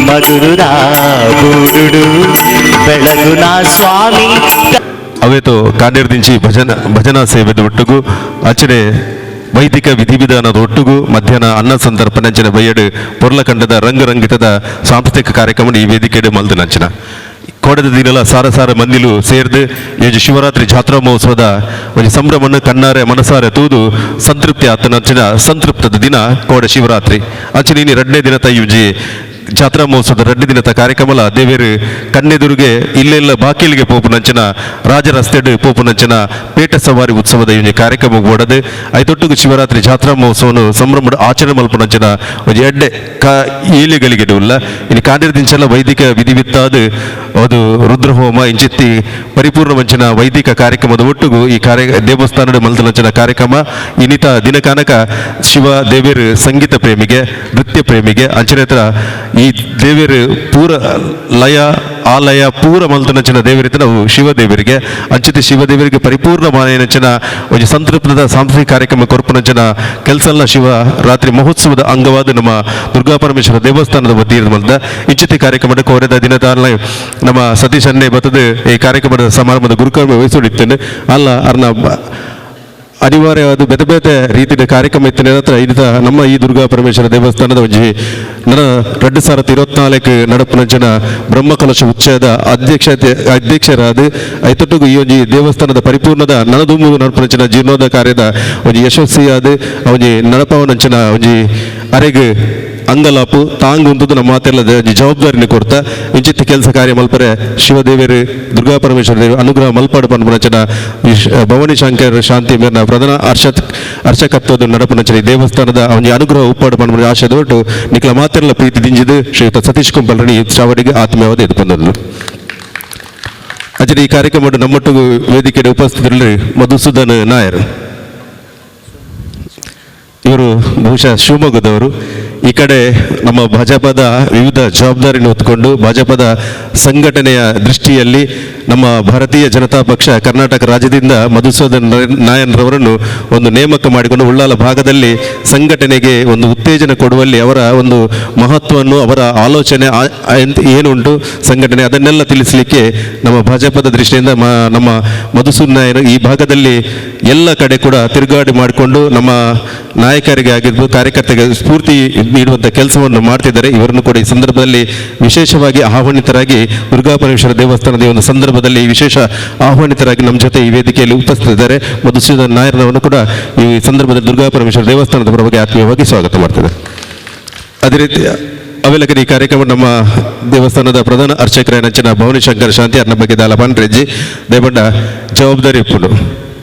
ಮಧುರುದ ಬೂಡುಡು ಬೆಳಗುನ ಸ್ವಾಮಿ. ಅವೇತೋ ಕಾಂಡೇರ್ದಿಂಚಿ ಭಜನಾ ಭಜನಾ ಸೇವೆದ ಒಟ್ಟುಗು, ಅಂಚನೆ ವೈದಿಕ ವಿಧಿವಿಧಾನದ ಒಟ್ಟುಗು ಮಧ್ಯಾಹ್ನ ಅನ್ನ ಸಂತರ್ಪಣೆ, ಅಂಚನೆ ಬಯ್ಯಡು ಪೊರ್ಲಕಂಡದ ರಂಗರಂಗಿತದ ಸಾಂಸ್ಕೃತಿಕ ಕಾರ್ಯಕ್ರಮ ಈ ವೇದಿಕೆಡ್ ಮಲ್ದಿನಂಚಿನ. ಕೋಡದ ದಿನಲ ಸಾರ ಸಾರ ಮಂದಿಲು ಸೇರ್ದು ಈ ಶಿವರಾತ್ರಿ ಜಾತ್ರಾ ಮಹೋತ್ಸವದ ಒಂಜಿ ಸಂಭ್ರಮನ್ನು ಕಣ್ಣಾರೆ ಮನಸಾರೆ ತೂದು ಸಂತೃಪ್ತಿ ಆತನಂಚಿನ ಸಂತೃಪ್ತದ ದಿನ ಕೋಡೆ ಶಿವರಾತ್ರಿ. ಅಂಚನೆ ಇನಿ ರಡ್ಡನೇ ದಿನತ ಈ ಒಂಜಿ ಜಾತ್ರಾ ಮಹೋತ್ಸವದ ರಡ್ಡು ದಿನದ ಕಾರ್ಯಕ್ರಮಲ ದೇವೇರು ಕಣ್ಣೆದುರಿಗೆ ಇಲ್ಲೆಲ್ಲ ಬಾಕಿಲಿಗೆ ಪೋಪುನಂಚಿನ, ರಾಜರಸ್ತೆಡ್ ಪೋಪುನಂಚಿನ ಪೇಟ ಸವಾರಿ ಉತ್ಸವದ ಈ ಒಂಜಿ ಕಾರ್ಯಕ್ರಮ ಓಡದು, ಐತೊಟ್ಟುಗು ಶಿವರಾತ್ರಿ ಜಾತ್ರಾ ಮಹೋತ್ಸವನು ಸಂಭ್ರಮದ ಆಚರಣೆ ಮಲ್ಪುನಂಚಿನ ಒಂಜಿ ಎಡ್ಡೆ ಕ ಏಲಿಗಳಿಗೆ ಉಲ್ಲ. ಇನ್ನು ಕಾಂಡಿರ ದಿಂಚಲ ವೈದಿಕ ವಿಧಿವಿತ್ತಾದ ಅದು ರುದ್ರಹೋಮ ಇಂಚಿತ್ತಿ ಪರಿಪೂರ್ಣ ಮಂಚಿನ ವೈದಿಕ ಕಾರ್ಯಕ್ರಮದ ಒಟ್ಟುಗು ಈ ಕಾರ್ಯ ದೇವಸ್ಥಾನದ ಮಲ್ತನಂಚಿನ ಕಾರ್ಯಕ್ರಮ. ಇನ್ನಿತ ದಿನಕಾನಕ ಶಿವ ದೇವೇರು ಸಂಗೀತ ಪ್ರೇಮಿಗೆ, ನೃತ್ಯ ಪ್ರೇಮಿಗೆ, ಅಂಚನೇತ್ರ ಈ ದೇವೇರು ಪೂರ ಲಯ ಆಲಯ ಪೂರ ಮಲ್ತನಂಚಿನ ದೇವರಿತ ನಾವು ಶಿವದೇವರಿಗೆ. ಅಂಚಿತ ಶಿವದೇವರಿಗೆ ಪರಿಪೂರ್ಣ ಮಾನೆನಂಚಿನ ಒಂಜಿ ಸಂತೃಪ್ತದ ಸಾಂಸ್ಕೃತಿಕ ಕಾರ್ಯಕ್ರಮ ಕೊರ್ಪುನಂಚಿನ ಕೆಲಸಲ್ಲ ಶಿವ ರಾತ್ರಿ ಮಹೋತ್ಸವದ ಅಂಗವಾದ ನಮ್ಮ ದುರ್ಗಾ ಪರಮೇಶ್ವರ ದೇವಸ್ಥಾನದ ವತಿಯಿಂದ ಮಲ್ದ ಇಂಚಿತಿ ಕಾರ್ಯಕ್ರಮದ ಕೋರೆದ ದಿನದ ನಮ್ಮ ಸತೀಶ್ ಅನ್ನೆ ಬತ್ತದ ಈ ಕಾರ್ಯಕ್ರಮದ ಸಮಾರಂಭದ ಗುರುಕರ್ಮ ವಹಿಸಿಡಿತ್ತೇನೆ. ಅಲ್ಲ, ಅರ್ನ ಅನಿವಾರ್ಯವಾದ ಬೇತೆ ಬೇತೆ ರೀತಿಯ ಕಾರ್ಯಕ್ರಮ ಇತ್ತು ಹತ್ರ. ಇದತ ನಮ್ಮ ಈ ದುರ್ಗಾ ಪರಮೇಶ್ವರ ದೇವಸ್ಥಾನದ ಒಂಜಿ ನನ್ನ 2024 ನಡಪುನಂಚಿನ ಬ್ರಹ್ಮಕಲಶ ಉಚ್ಚಯದ ಅಧ್ಯಕ್ಷರಾದ, ಐತೊಟ್ಟಿಗೂ ಈ ಒಂಜಿ ದೇವಸ್ಥಾನದ ಪರಿಪೂರ್ಣದ ನನದುಂಬು ನಡಪುನಂಚಿನ ಜೀರ್ಣೋದ್ಧಾರ ಕಾರ್ಯದ ಒಂಜಿ ಯಶಸ್ವಿಯಾದ ಒಂಜಿ ನಡಪವನಂಚಿನ ಒಂಜಿ ಅರೆಗ್ ಅಂಗಲಾಪು ತಾಂಗ್ ಉಂತುದು ನಮ್ಮ ಮಾತೆಲ್ಲ ಒಂಜಿ ಜವಾಬ್ದಾರಿನ ಕೊರ್ತ ಇಂಚಿತ್ತ ಕೆಲಸ ಕಾರ್ಯ ಮಲ್ಪರೆ ಶಿವದೇವರು, ದುರ್ಗಾ ಪರಮೇಶ್ವರ ದೇವರು ಅನುಗ್ರಹ ಮಲ್ಪಾಡು ಪನ್ಪುನಂಚಿನ ಈ ಭವಾನಿ ಶಂಕರ್ ಶಾಂತಿ ಮೇರ್ನ ಪ್ರಧಾನ ಅರ್ಚಕತ್ವದ ನಡಪುನಂಚಿನ ಈ ದೇವಸ್ಥಾನದ ಒಂಜಿ ಅನುಗ್ರಹ ಉಪ್ಪಾಡು ಪನ್ಪುನ ಆಶಯದ ಒಟ್ಟು ನಿಕ್ಲ ಮಾತೆಲ್ಲ ಪ್ರೀತಿ ದಿಂಜಿದು ಶ್ರೀಯುತ ಸತೀಶ್ ಕುಂಪಲ್ರಣಿ ಈ ಚಾವಡಿಗೆ ಆತ್ಮೀಯವಾದ ಎದುಕೊಂಡರು. ಅಂಚನೆ ಈ ಕಾರ್ಯಕ್ರಮ ನಮ್ಮೊಟ್ಟಿಗೆ ವೇದಿಕೆಯ ಉಪಸ್ಥಿತರಲ್ಲಿ ಮಧುಸೂದನ್ ನಾಯರ್. ಇವರು ಬಹುಶಃ ಶಿವಮೊಗ್ಗದವರು. ಈ ಕಡೆ ನಮ್ಮ ಭಾಜಪದ ವಿವಿಧ ಜವಾಬ್ದಾರಿಯನ್ನು ಹೊತ್ತುಕೊಂಡು ಭಾಜಪದ ಸಂಘಟನೆಯ ದೃಷ್ಟಿಯಲ್ಲಿ ನಮ್ಮ ಭಾರತೀಯ ಜನತಾ ಪಕ್ಷ ಕರ್ನಾಟಕ ರಾಜ್ಯದಿಂದ ಮಧುಸೂದನ್ ನಾಯನ್ರವರನ್ನು ಒಂದು ನೇಮಕ ಮಾಡಿಕೊಂಡು ಉಳ್ಳಾಲ ಭಾಗದಲ್ಲಿ ಸಂಘಟನೆಗೆ ಒಂದು ಉತ್ತೇಜನ ಕೊಡುವಲ್ಲಿ ಅವರ ಒಂದು ಮಹತ್ವವನ್ನು, ಅವರ ಆಲೋಚನೆ ಏನುಂಟು ಸಂಘಟನೆ, ಅದನ್ನೆಲ್ಲ ತಿಳಿಸಲಿಕ್ಕೆ ನಮ್ಮ ಭಾಜಪದ ದೃಷ್ಟಿಯಿಂದ ನಮ್ಮ ಮಧುಸೂದನ್ ನಾಯರ್ ಈ ಭಾಗದಲ್ಲಿ ಎಲ್ಲ ಕಡೆ ಕೂಡ ತಿರುಗಾಡಿ ಮಾಡಿಕೊಂಡು ನಮ್ಮ ನಾಯಕರಿಗೆ ಆಗಿರ್ಬೋದು, ಕಾರ್ಯಕರ್ತರಿಗೆ ಸ್ಫೂರ್ತಿ ನೀಡುವಂಥ ಕೆಲಸವನ್ನು ಮಾಡ್ತಿದ್ದಾರೆ. ಇವರನ್ನು ಕೂಡ ಈ ಸಂದರ್ಭದಲ್ಲಿ ವಿಶೇಷವಾಗಿ ಆಹ್ವಾನಿತರಾಗಿ, ದುರ್ಗಾ ಪರಮೇಶ್ವರ ದೇವಸ್ಥಾನದ ಈ ಒಂದು ಸಂದರ್ಭದಲ್ಲಿ ವಿಶೇಷ ಆಹ್ವಾನಿತರಾಗಿ ನಮ್ಮ ಜೊತೆ ಈ ವೇದಿಕೆಯಲ್ಲಿ ಉಪಸ್ಥಿತರಿದ್ದಾರೆ. ಮಧುಸೂದನ್ ನಾಯರ್ನವನ್ನು ಕೂಡ ಈ ಸಂದರ್ಭದಲ್ಲಿ ದುರ್ಗಾ ಪರಮೇಶ್ವರ ದೇವಸ್ಥಾನದ ಪರವಾಗಿ ಆತ್ಮೀಯವಾಗಿ ಸ್ವಾಗತ ಮಾಡ್ತಿದ್ದಾರೆ. ಅದೇ ರೀತಿ ಅವೆಲಕನ ಈ ಕಾರ್ಯಕ್ರಮ ನಮ್ಮ ದೇವಸ್ಥಾನದ ಪ್ರಧಾನ ಅರ್ಚಕರ ಭವಾನಿ ಶಂಕರ್ ಶಾಂತಿ ಅರ್ನ ಬಗ್ಗೆ ದಾಲ ಪನ್ರೆಜ್ಜಿ. ದೇವಣ್ಣ ಜವಾಬ್ದಾರಿ ಇಪ್ಪುಂಡು.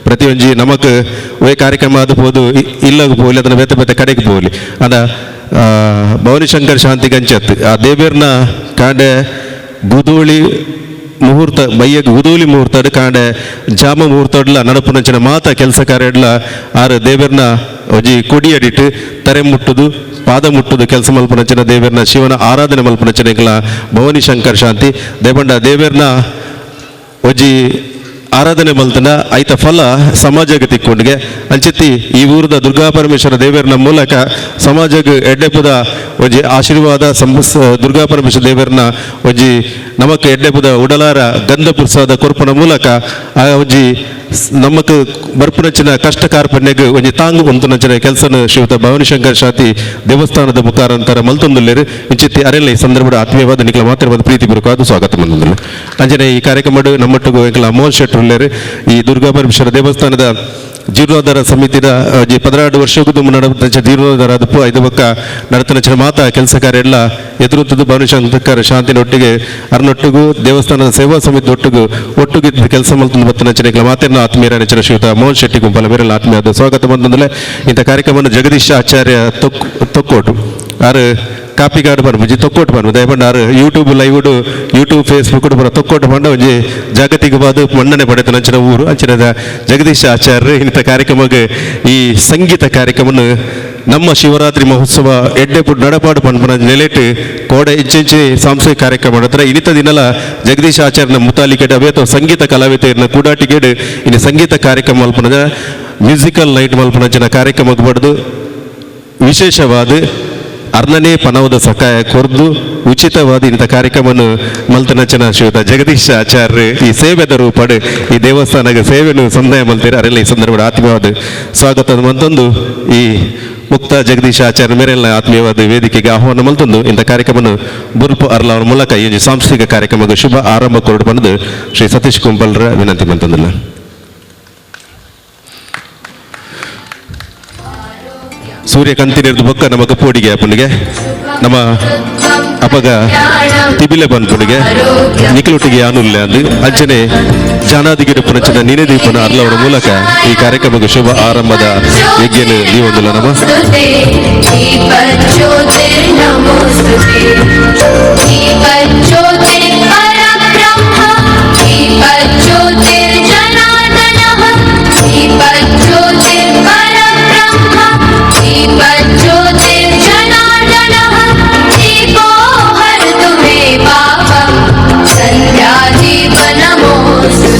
ಪ್ರತಿಯೊಂಜಿ ನಮಕ್ ಒಯ್ ಕಾರ್ಯಕ್ರಮ ಅದು ಪೋದು ಇಲ್ಲಗ್ ಪೋಲಿ, ಅದನ್ನ ಬೇತೆ ಬೇತೆ ಕಡೆಗೆ ಪೋಲಿ. ಅದ ಭವಾನಿ ಶಂಕರ್ ಶಾಂತಿ ಗಂಚತ್ ಆ ದೇವೇರ್ನ ಕಾಂಡೆ ಬುದೋಳಿ ಮುಹೂರ್ತ, ಬಯ್ಯಗ್ ಉದೋಲಿ ಮುಹೂರ್ತ, ಕಾಂಡೆ ಜಾಮ ಮುಹೂರ್ತಡ್ಲ ನಡಪುನಂಚಿನ ಮಾತ ಕೆಲಸ ಕಾರ್ಯಡ್ಲ ಆರು ದೇವೇರ್ನ ಒಂಜಿ ಕೊಡಿ ಅಡಿಟ್ಟು ತರೆ ಮುಟ್ಟುದು, ಪಾದ ಮುಟ್ಟುದು ಕೆಲಸ ಮಲ್ಪುನಂಚಿನ, ದೇವೇರ್ನ ಶಿವನ ಆರಾಧನೆ ಮಲ್ಪುನಂಚಿನ ಎಂಕಲ ಭವಾನಿ ಶಂಕರ್ ಶಾಂತಿ. ದೇವಂಡ ದೇವೇರ್ನ ಒಂಜಿ ಆರಾಧನೆ ಮಲ್ತನ ಐತ ಫಲ ಸಮಾಜಕ್ಕೆ ತಿಕ್ಕೊಂಡ್ಗೆ. ಅಂಚಿತ್ತಿ ಈ ಊರದ ದುರ್ಗಾ ಪರಮೇಶ್ವರ ದೇವರನ ಮೂಲಕ ಸಮಾಜಕ್ಕೆ ಎಡ್ಡೆಪುದ ಒಂಜಿ ಆಶೀರ್ವಾದ ಸಂಬಸ್, ದುರ್ಗಾ ಪರಮೇಶ್ವರ ದೇವರನ ಒಂಜಿ ನಮಕ್ ಎಡ್ಡೆಪುದ ಉಡಲಾರ ಗಂಧ ಪ್ರಸಾದ ಕೊರ್ಪುನ ಮೂಲಕ ಆ ಒಂಜಿ ನಮಕ್ ಬರ್ಪುನಂಚಿನ ಕಷ್ಟ ಕಾರ್ಪಣ್ಯಗ್ ಒಂಜಿ ತಾಂಗ್ ಉಂತುನಂಚಿನ ಕೆಲಸನ ಶ್ರೀಯುತ ಭವಾನಿಶಂಕರ್ ಶಾಂತಿ ದೇವಸ್ಥಾನದ ಮುಖಾಂತರ ಮಲ್ತೊಂದುಲ್ಲೆರ್. ಇಂಚಿತ್ತಿ ಅರೆಲ್ಲ ಈ ಸಂದರ್ಭದ ಆತ್ಮೀಯವಾದ ನಿಕ್ಲ ಮಾತ್ರವಾದ ಪ್ರೀತಿ ಪೂರ್ವಕವಾದ ಸ್ವಾಗತ ಮಂದೊಂದುಲ್ಲೆ. ಅಂಚನೆ ಈ ಕಾರ್ಯಕ್ರಮಡ್ ನಮ್ಮೊಟ್ಟಿಗೆ ಎಂಕಲ ಮೋಹನ್ ಶೆಟ್ಟರ್ ಉಲ್ಲೆರ್. ಈ ದುರ್ಗಾ ಪರಮೇಶ್ವರ ದೇವಸ್ಥಾನದ ಜೀರ್ಣೋದ್ಧಾರ ಸಮಿತಿದ ಜಿ 12 ವರ್ಷಕ್ಕೂ ನಡೆದ ಜೀರ್ಣೋದ್ಧಾರ ಅದಪ್ಪು ಐದು ಬೊಕ್ಕ ನಡತನಂಚಿನ ಮಾತ ಕೆಲಸ ಕಾರ್ಯ ಎಲ್ಲ ಎದುರುತ್ತದ್ದು ಭವಾನಿಶಂಕರ್ ಶಾಂತಿನೊಟ್ಟಿಗೆ, ಅರ್ನೊಟ್ಟಿಗೂ, ದೇವಸ್ಥಾನದ ಸೇವಾ ಸಮಿತಿ ಒಟ್ಟಿಗೂ ಒಟ್ಟಿಗೆ ಕೆಲಸ ಮಲ್ತೊಂದು ಬತ್ತನಂಚಿನ ಎಂಕಲ ಮಾತೆರ್ನ ಆತ್ಮೀಯರ ನೆಚ್ಚಿನ ಶ್ರೀಯುತ ಮೋಹನ್ ಶೆಟ್ಟಿ ಗುಂಪಲ ಮೇರೆಲ್ಲ ಆತ್ಮೀಯವಾದ ಸ್ವಾಗತ ಬಂದಂದಲೆ. ಇಂಥ ಕಾರ್ಯಕ್ರಮವನ್ನು ಜಗದೀಶ್ ಆಚಾರ್ಯ ತೊಕ್ಕೋಟು, ಆರು ಕಾಪಿಕಾಡು ಪನ್ಪುಜಿ, ತೊಕ್ಕೋಟು ಪನ್ಪು. ದಯಪಂಡ ಆರು YouTube live, YouTube, Facebook ಪೂರ ತೊಕ್ಕೋಟು ಪಂಡ ಒಂಜಿ ಜಾಗತಿಕವಾದ ಮನ್ನಣೆ ಪಡೆದ ಊರು. ಅಂಚಿನದ ಜಗದೀಶ್ ಆಚಾರ್ಯ ಇಂಥ ಕಾರ್ಯಕ್ರಮಕ್ಕೆ, ಈ ಸಂಗೀತ ಕಾರ್ಯಕ್ರಮವನ್ನು ನಮ್ಮ ಶಿವರಾತ್ರಿ ಮಹೋತ್ಸವ ಎಡ್ಡೆ ಪುಡ್ ನಡಪಾಡು ಪನ್ಪುನ ನೆಲೆಟ್ ಕೋಡೆ ಇಂಚೆಂಚೆ ಸಾಂಸ್ಕೃತಿಕ ಕಾರ್ಯಕ್ರಮ ನಡತ್ರ. ಇನ್ನಿತ ದಿನಲ ಜಗದೀಶ್ ಆಚಾರ್ಯನ ಮುತಾಲಿಕೆಡ್ ಅವೇತೋ ಸಂಗೀತ ಕಲಾವಿದೆಯನ್ನ ಕೂಡಾಟಿಗೆಡ್ ಇನ್ನು ಸಂಗೀತ ಕಾರ್ಯಕ್ರಮ ಮಲ್ಪುನ, ಮ್ಯೂಸಿಕಲ್ ನೈಟ್ ಮಲ್ಪುನಂಚಿನ ಕಾರ್ಯಕ್ರಮಕ್ಕೆ ಪಡೆದು ವಿಶೇಷವಾದ ಅರ್ಣನೇ ಪನವದ ಸಕಾಯ ಕೊರ್ದು ಉಚಿತವಾದ ಇಂಥ ಕಾರ್ಯಕ್ರಮವನ್ನು ಮಲ್ತನಚನ ಶ್ರೀಯುತ ಜಗದೀಶ್ ಆಚಾರ್ಯ ಈ ಸೇವೆದ ರೂಪಡು ಈ ದೇವಸ್ಥಾನಕ್ಕೆ ಸೇವೆಯನ್ನು ಸಂದಾಯ ಮಲ್ತೀರ ಅರೆಲ್ಲ ಈ ಸಂದರ್ಭದ ಆತ್ಮೀಯವಾದ ಸ್ವಾಗತ ಮತ್ತೊಂದು ಈ ಮುಕ್ತ ಜಗದೀಶ್ ಆಚಾರ್ಯ ಮೇರೆಲ್ಲ ಆತ್ಮೀಯವಾದ ವೇದಿಕೆಗೆ ಆಹ್ವಾನ ಮಲ್ತೊಂದು ಇಂಥ ಕಾರ್ಯಕ್ರಮವನ್ನು ಬುರ್ಪು ಅರ್ಲವರ ಮೂಲಕ ಈ ಸಾಂಸ್ಕೃತಿಕ ಕಾರ್ಯಕ್ರಮಕ್ಕೆ ಶುಭ ಆರಂಭ ಕೊರಡು ಬಂದು ಶ್ರೀ ಸತೀಶ್ ಕುಂಪಲ್ರ ವಿನಂತಿ ಮಂತಂದಿಲ್ಲ. ಸೂರ್ಯಕಾಂತಿ ಬೊಕ್ಕ ನಮ್ಮ ಕಪ್ಪೋಡಿಗೆ ಅಪ್ಪನಿಗೆ ನಮ್ಮ ಅಪಗ ತಿಬಿಲೆ ಬಂದ್ಪುನಿಗೆ ನಿಖಲೊಟ್ಟಿಗೆ ಯಾನುಲ್ಲೆ ಅಂದು ಅಜ್ಜನೆ ಜಾನಾದಿಗಿರಿ ಪುನಚನ ನೀನೆ ದೀಪನ ಅರ್ಲವರ ಮೂಲಕ ಈ ಕಾರ್ಯಕ್ರಮಕ್ಕೆ ಶುಭ ಆರಂಭದ ಯಜ್ಞನ ನೀವೊಂದಿಲ್ಲ ನಮ್ಮ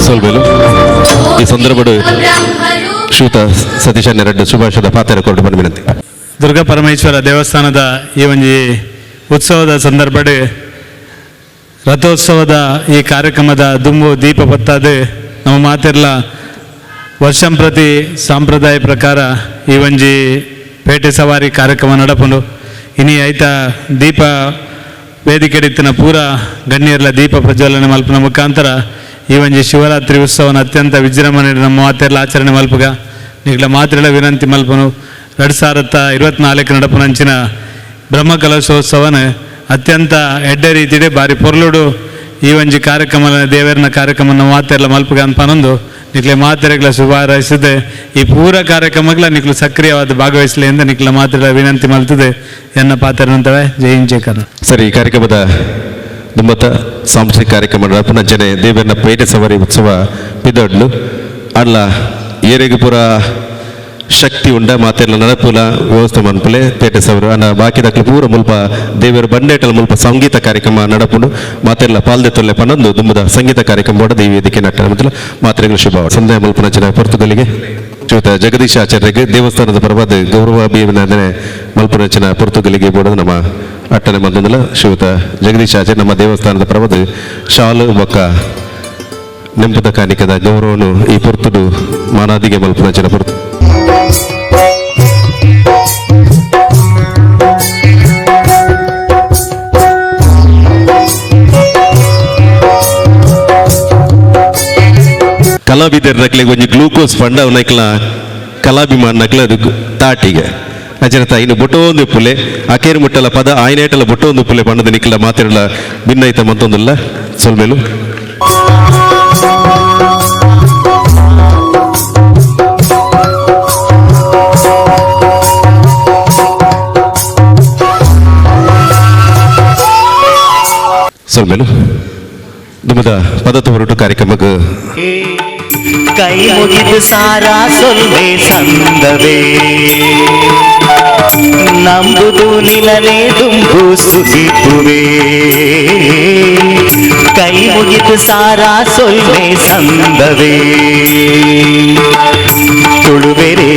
ಸೊಲ್ಬೇಲು ಈ ಸಂದರ್ಭ ಶ್ರೀಯುತ ಸತೀಶ ನೆರಡ್ಡು ಸುಭಾಷದ ಪಾತ್ರ ಕೊರಡು ಬಂದ ವಿನಂತಿ. ದುರ್ಗಾ ಪರಮೇಶ್ವರ ದೇವಸ್ಥಾನದ ಈ ಒಂದು ಉತ್ಸವದ ಸಂದರ್ಭ ರಥೋತ್ಸವದ ಈ ಕಾರ್ಯಕ್ರಮದ ದುಂಬು ದೀಪ ಪತ್ತಾದೆ ನಮ್ಮ ಮಾತಿರ್ಲ ವರ್ಷಂ ಪ್ರತಿ ಸಾಂಪ್ರದಾಯ ಪ್ರಕಾರ ಈ ಒಂಜಿ ಪೇಟೆ ಸವಾರಿ ಕಾರ್ಯಕ್ರಮ ನಡಪುಂಡು. ಇನಿ ಐತ ದೀಪ ವೇದಿಕೆಡಿತ್ತಿನ ಪೂರ ಗಣ್ಯರ್ಲ ದೀಪ ಪ್ರಜ್ವಲನೆ ಮಲ್ಪನ ಮುಖಾಂತರ ಈ ಒಂಜಿ ಶಿವರಾತ್ರಿ ಉತ್ಸವನ ಅತ್ಯಂತ ವಿಜೃಂಭಣೆ ನಮ್ಮ ಮಾತೆಲ್ಲ ಆಚರಣೆ ಮಲ್ಪುಗ ನಿಗ್ಲ ಮಾತ್ರೆಲ ವಿನಂತಿ ಮಲ್ಪನು. 2024 ನಡಪುನಂಚಿನ ಬ್ರಹ್ಮಕಲಶೋತ್ಸವನ ಅತ್ಯಂತ ಎಡ್ಡೆ ರೀತಿಡೆ ಬಾರಿ ಪೊರ್ಲುಡು ಈ ಒಂಜಿ ಕಾರ್ಯಕ್ರಮ ದೇವರನ ಕಾರ್ಯಕ್ರಮ ಮಾತೆಲ್ಲ ಮಲ್ಪುಗ ಅನ್ಪನೊಂದು ನಿಕ್ಲೆ ಮಾತೆರೆಗ್ಲ ಶುಭಾರೈಸಿದೆ. ಈ ಪೂರ ಕಾರ್ಯಕ್ರಮಗಳ ನಿಕ್ಲು ಸಕ್ರಿಯವಾದ ಭಾಗವಹಿಸಲಿ ಎಂದು ನಿಕ್ಲ ಮಾತ್ರೆಗಳ ವಿನಂತಿ ಮಲ್ತದೆ ಎನ್ನ ಪಾತ್ರ. ಜೈ ಹಿಂದ್, ಜೈ ಕರ್ನಾಟಕ. ಸರಿ, ಈ ಕಾರ್ಯಕ್ರಮದ ದುಮ್ಮತ ಸಾಂಸ್ಕೃತಿಕ ಕಾರ್ಯಕ್ರಮ ಪುನಂಚನೆ ದೇವರನ ಪೇಟೆ ಸವಾರಿ ಉತ್ಸವ ಪಿದೊಡ್ಲು ಅಲ್ಲ ಏರೆಗೆ ಪೂರ ಶಕ್ತಿ ಉಂಡ ಮಾತೆಲ್ಲ ನಡಪುಲ ವ್ಯವಸ್ಥೆ ಮನ್ಪುಲೆ ಪೇಟೆ ಸವರು ಅನ್ನ ಬಾಕಿ ದಕ್ಲು ಪೂರ ಮುಲ್ಪ ದೇವರು ಬಂಡೇಟಲ ಮುಲ್ಪ ಸಂಗೀತ ಕಾರ್ಯಕ್ರಮ ನಡಪುಂಡು ಮಾತೆಲ್ಲ ಪಾಲ್ದೆ ತೊಲ್ಲೆ ಪನ್ನೊಂದು ದುಮ್ಮದ ಸಂಗೀತ ಕಾರ್ಯಕ್ರಮ ಕೂಡ ಈ ವೇದಿಕೆ ನಟ್ಟ ಮೊದಲು ಮಾತ್ರೆಗಳು ಶುಭ ಸಂಧ್ಯಾ ಮಲ್ಪನಂಚನ ಪೊರ್ತುಗಲಿಗೆ ಶ್ರೀಯುತ ಜಗದೀಶ್ ಆಚಾರ್ಯಗೆ ದೇವಸ್ಥಾನದ ಪರವಾದ ಗೌರವ ಅಭಿನಂದನೆ ಮಲ್ಪನಂಚನ ಪೊರ್ತುಗಲಿಗೆ ಬೋಡೋದು ನಮ್ಮ ಅಟ್ಟನೆ ಮಂದೊಂದಲ ಶ್ರೀಯುತ ಜಗದೀಶ್ ಆಚಾರ್ಯ ನಮ್ಮ ದೇವಸ್ಥಾನದ ಪರವಾದ ಶಾಲು ಬೊಕ್ಕ ನೆಂಪದ ಕಾಣಿಕದ ಗೌರವನು ಈ ಪೊರ್ತುಡು ಮಾನಾದಿಗೆ ಮಲ್ಪನಂಚನ ಪೊರ್ತು. ಕಲಾವಿದರ ನಕ್ಲಿಗೆ ಒಂಜಿ ಗ್ಲೂಕೋಸ್ ಫಂಡ ನಕ್ಲ ಕಲಾಭಿಮಾನ ನಕ್ಲ ಅದು ತಾಟಿಗೆ ಅಚರತ ಇನ್ನು ಬೊಟ್ಟೊಂದು ಪುಲೆ ಅಕೇರು ಮುಟ್ಟಲ ಪದ ಆಯ್ನೇಟಲ ಬೊಟ್ಟೊಂದು ಪುಲೆ ಪಂಡದ ನಿಕ್ಲ ಮಾತಿರಲ ಭಿನ್ನೈತ ಮಂತೊಂದುಲ್ಲ ಸೊಲ್ಮೇಲು. ಸೊಲ್ಮೇಲು ದುಮ್ಮದ ಪದ ಹೊರಟು ಕಾರ್ಯಕ್ರಮಕ್ಕೆ ಕೈ ಮುಗಿದು ಸಾರಾ ಸೊಲ್ವೆ ಸಂದವೇ ನಂಬುದು ನಿಲನೆ ದುಂಬು ಸುಗಿಪುವೆ ಕೈ ಮುಗಿದು ಸಾರಾ ಸೊಲ್ವೆ ಸಂದವೇ ತುಳುವೆರೆ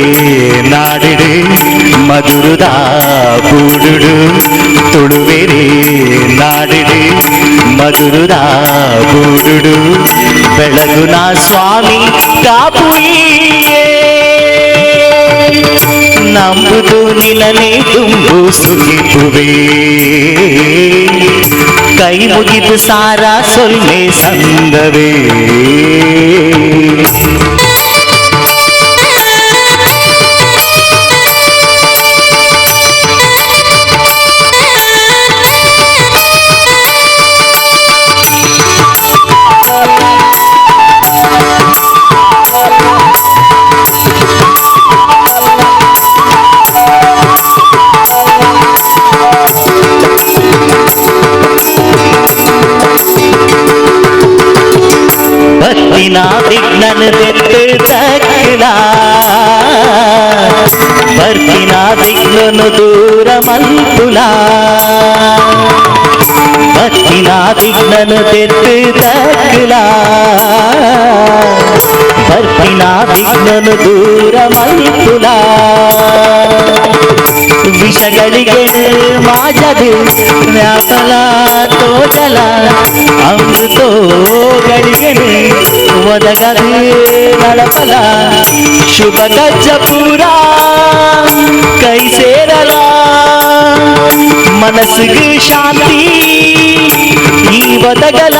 ನಾಡಿಡು ಮಧುರುದ ಬೂಡುಡು ತುಳುವೆರೆ ನಾಡಿಡು ಮಧುರುದ ಬೂಡುಡು ಬೆಳಗುನ ಸ್ವಾಮಿ ಕಾಪುಯಿಯೇ ನಂಬುದು ನಿನನೆ ತುಂಬು ಸುಗಿಪುವೆ ಕೈ ಮುಗಿದು ಸಾರಾ ಸೊಲ್ಲೆ ಸಂದವೇ. ಭಕ್ತಿನ ವಿಘ್ನನ ದೆತ್ತು ತಕ್ಕಲ ಭರ್ತಿನ ವಿಘ್ನನು ದೂರ ಮಲ್ಪುಲ ಭಕ್ತಿನ ವಿಘ್ನನು ದೆತ್ತು ತಕ್ಕಲ ಭರ್ತಿನ ವಿಘ್ನನು ದೂರ ಮಲ್ಪುಲ. ವೈಷಗಳಿಗೆ ಮಾಜದು ವ್ಯಾಪಲ ತೋಜಲ ಅಮೃತೋಗಳಿಗೆ ಒದಗದು ನಡಪಲ ಶುಭ ಕಜ್ಜಪುರ ಕೈ ಸೇರಲ ಮನಸ್ಸಿಗೆ ಶಾಂತಿ ಈ ಒದಗಲ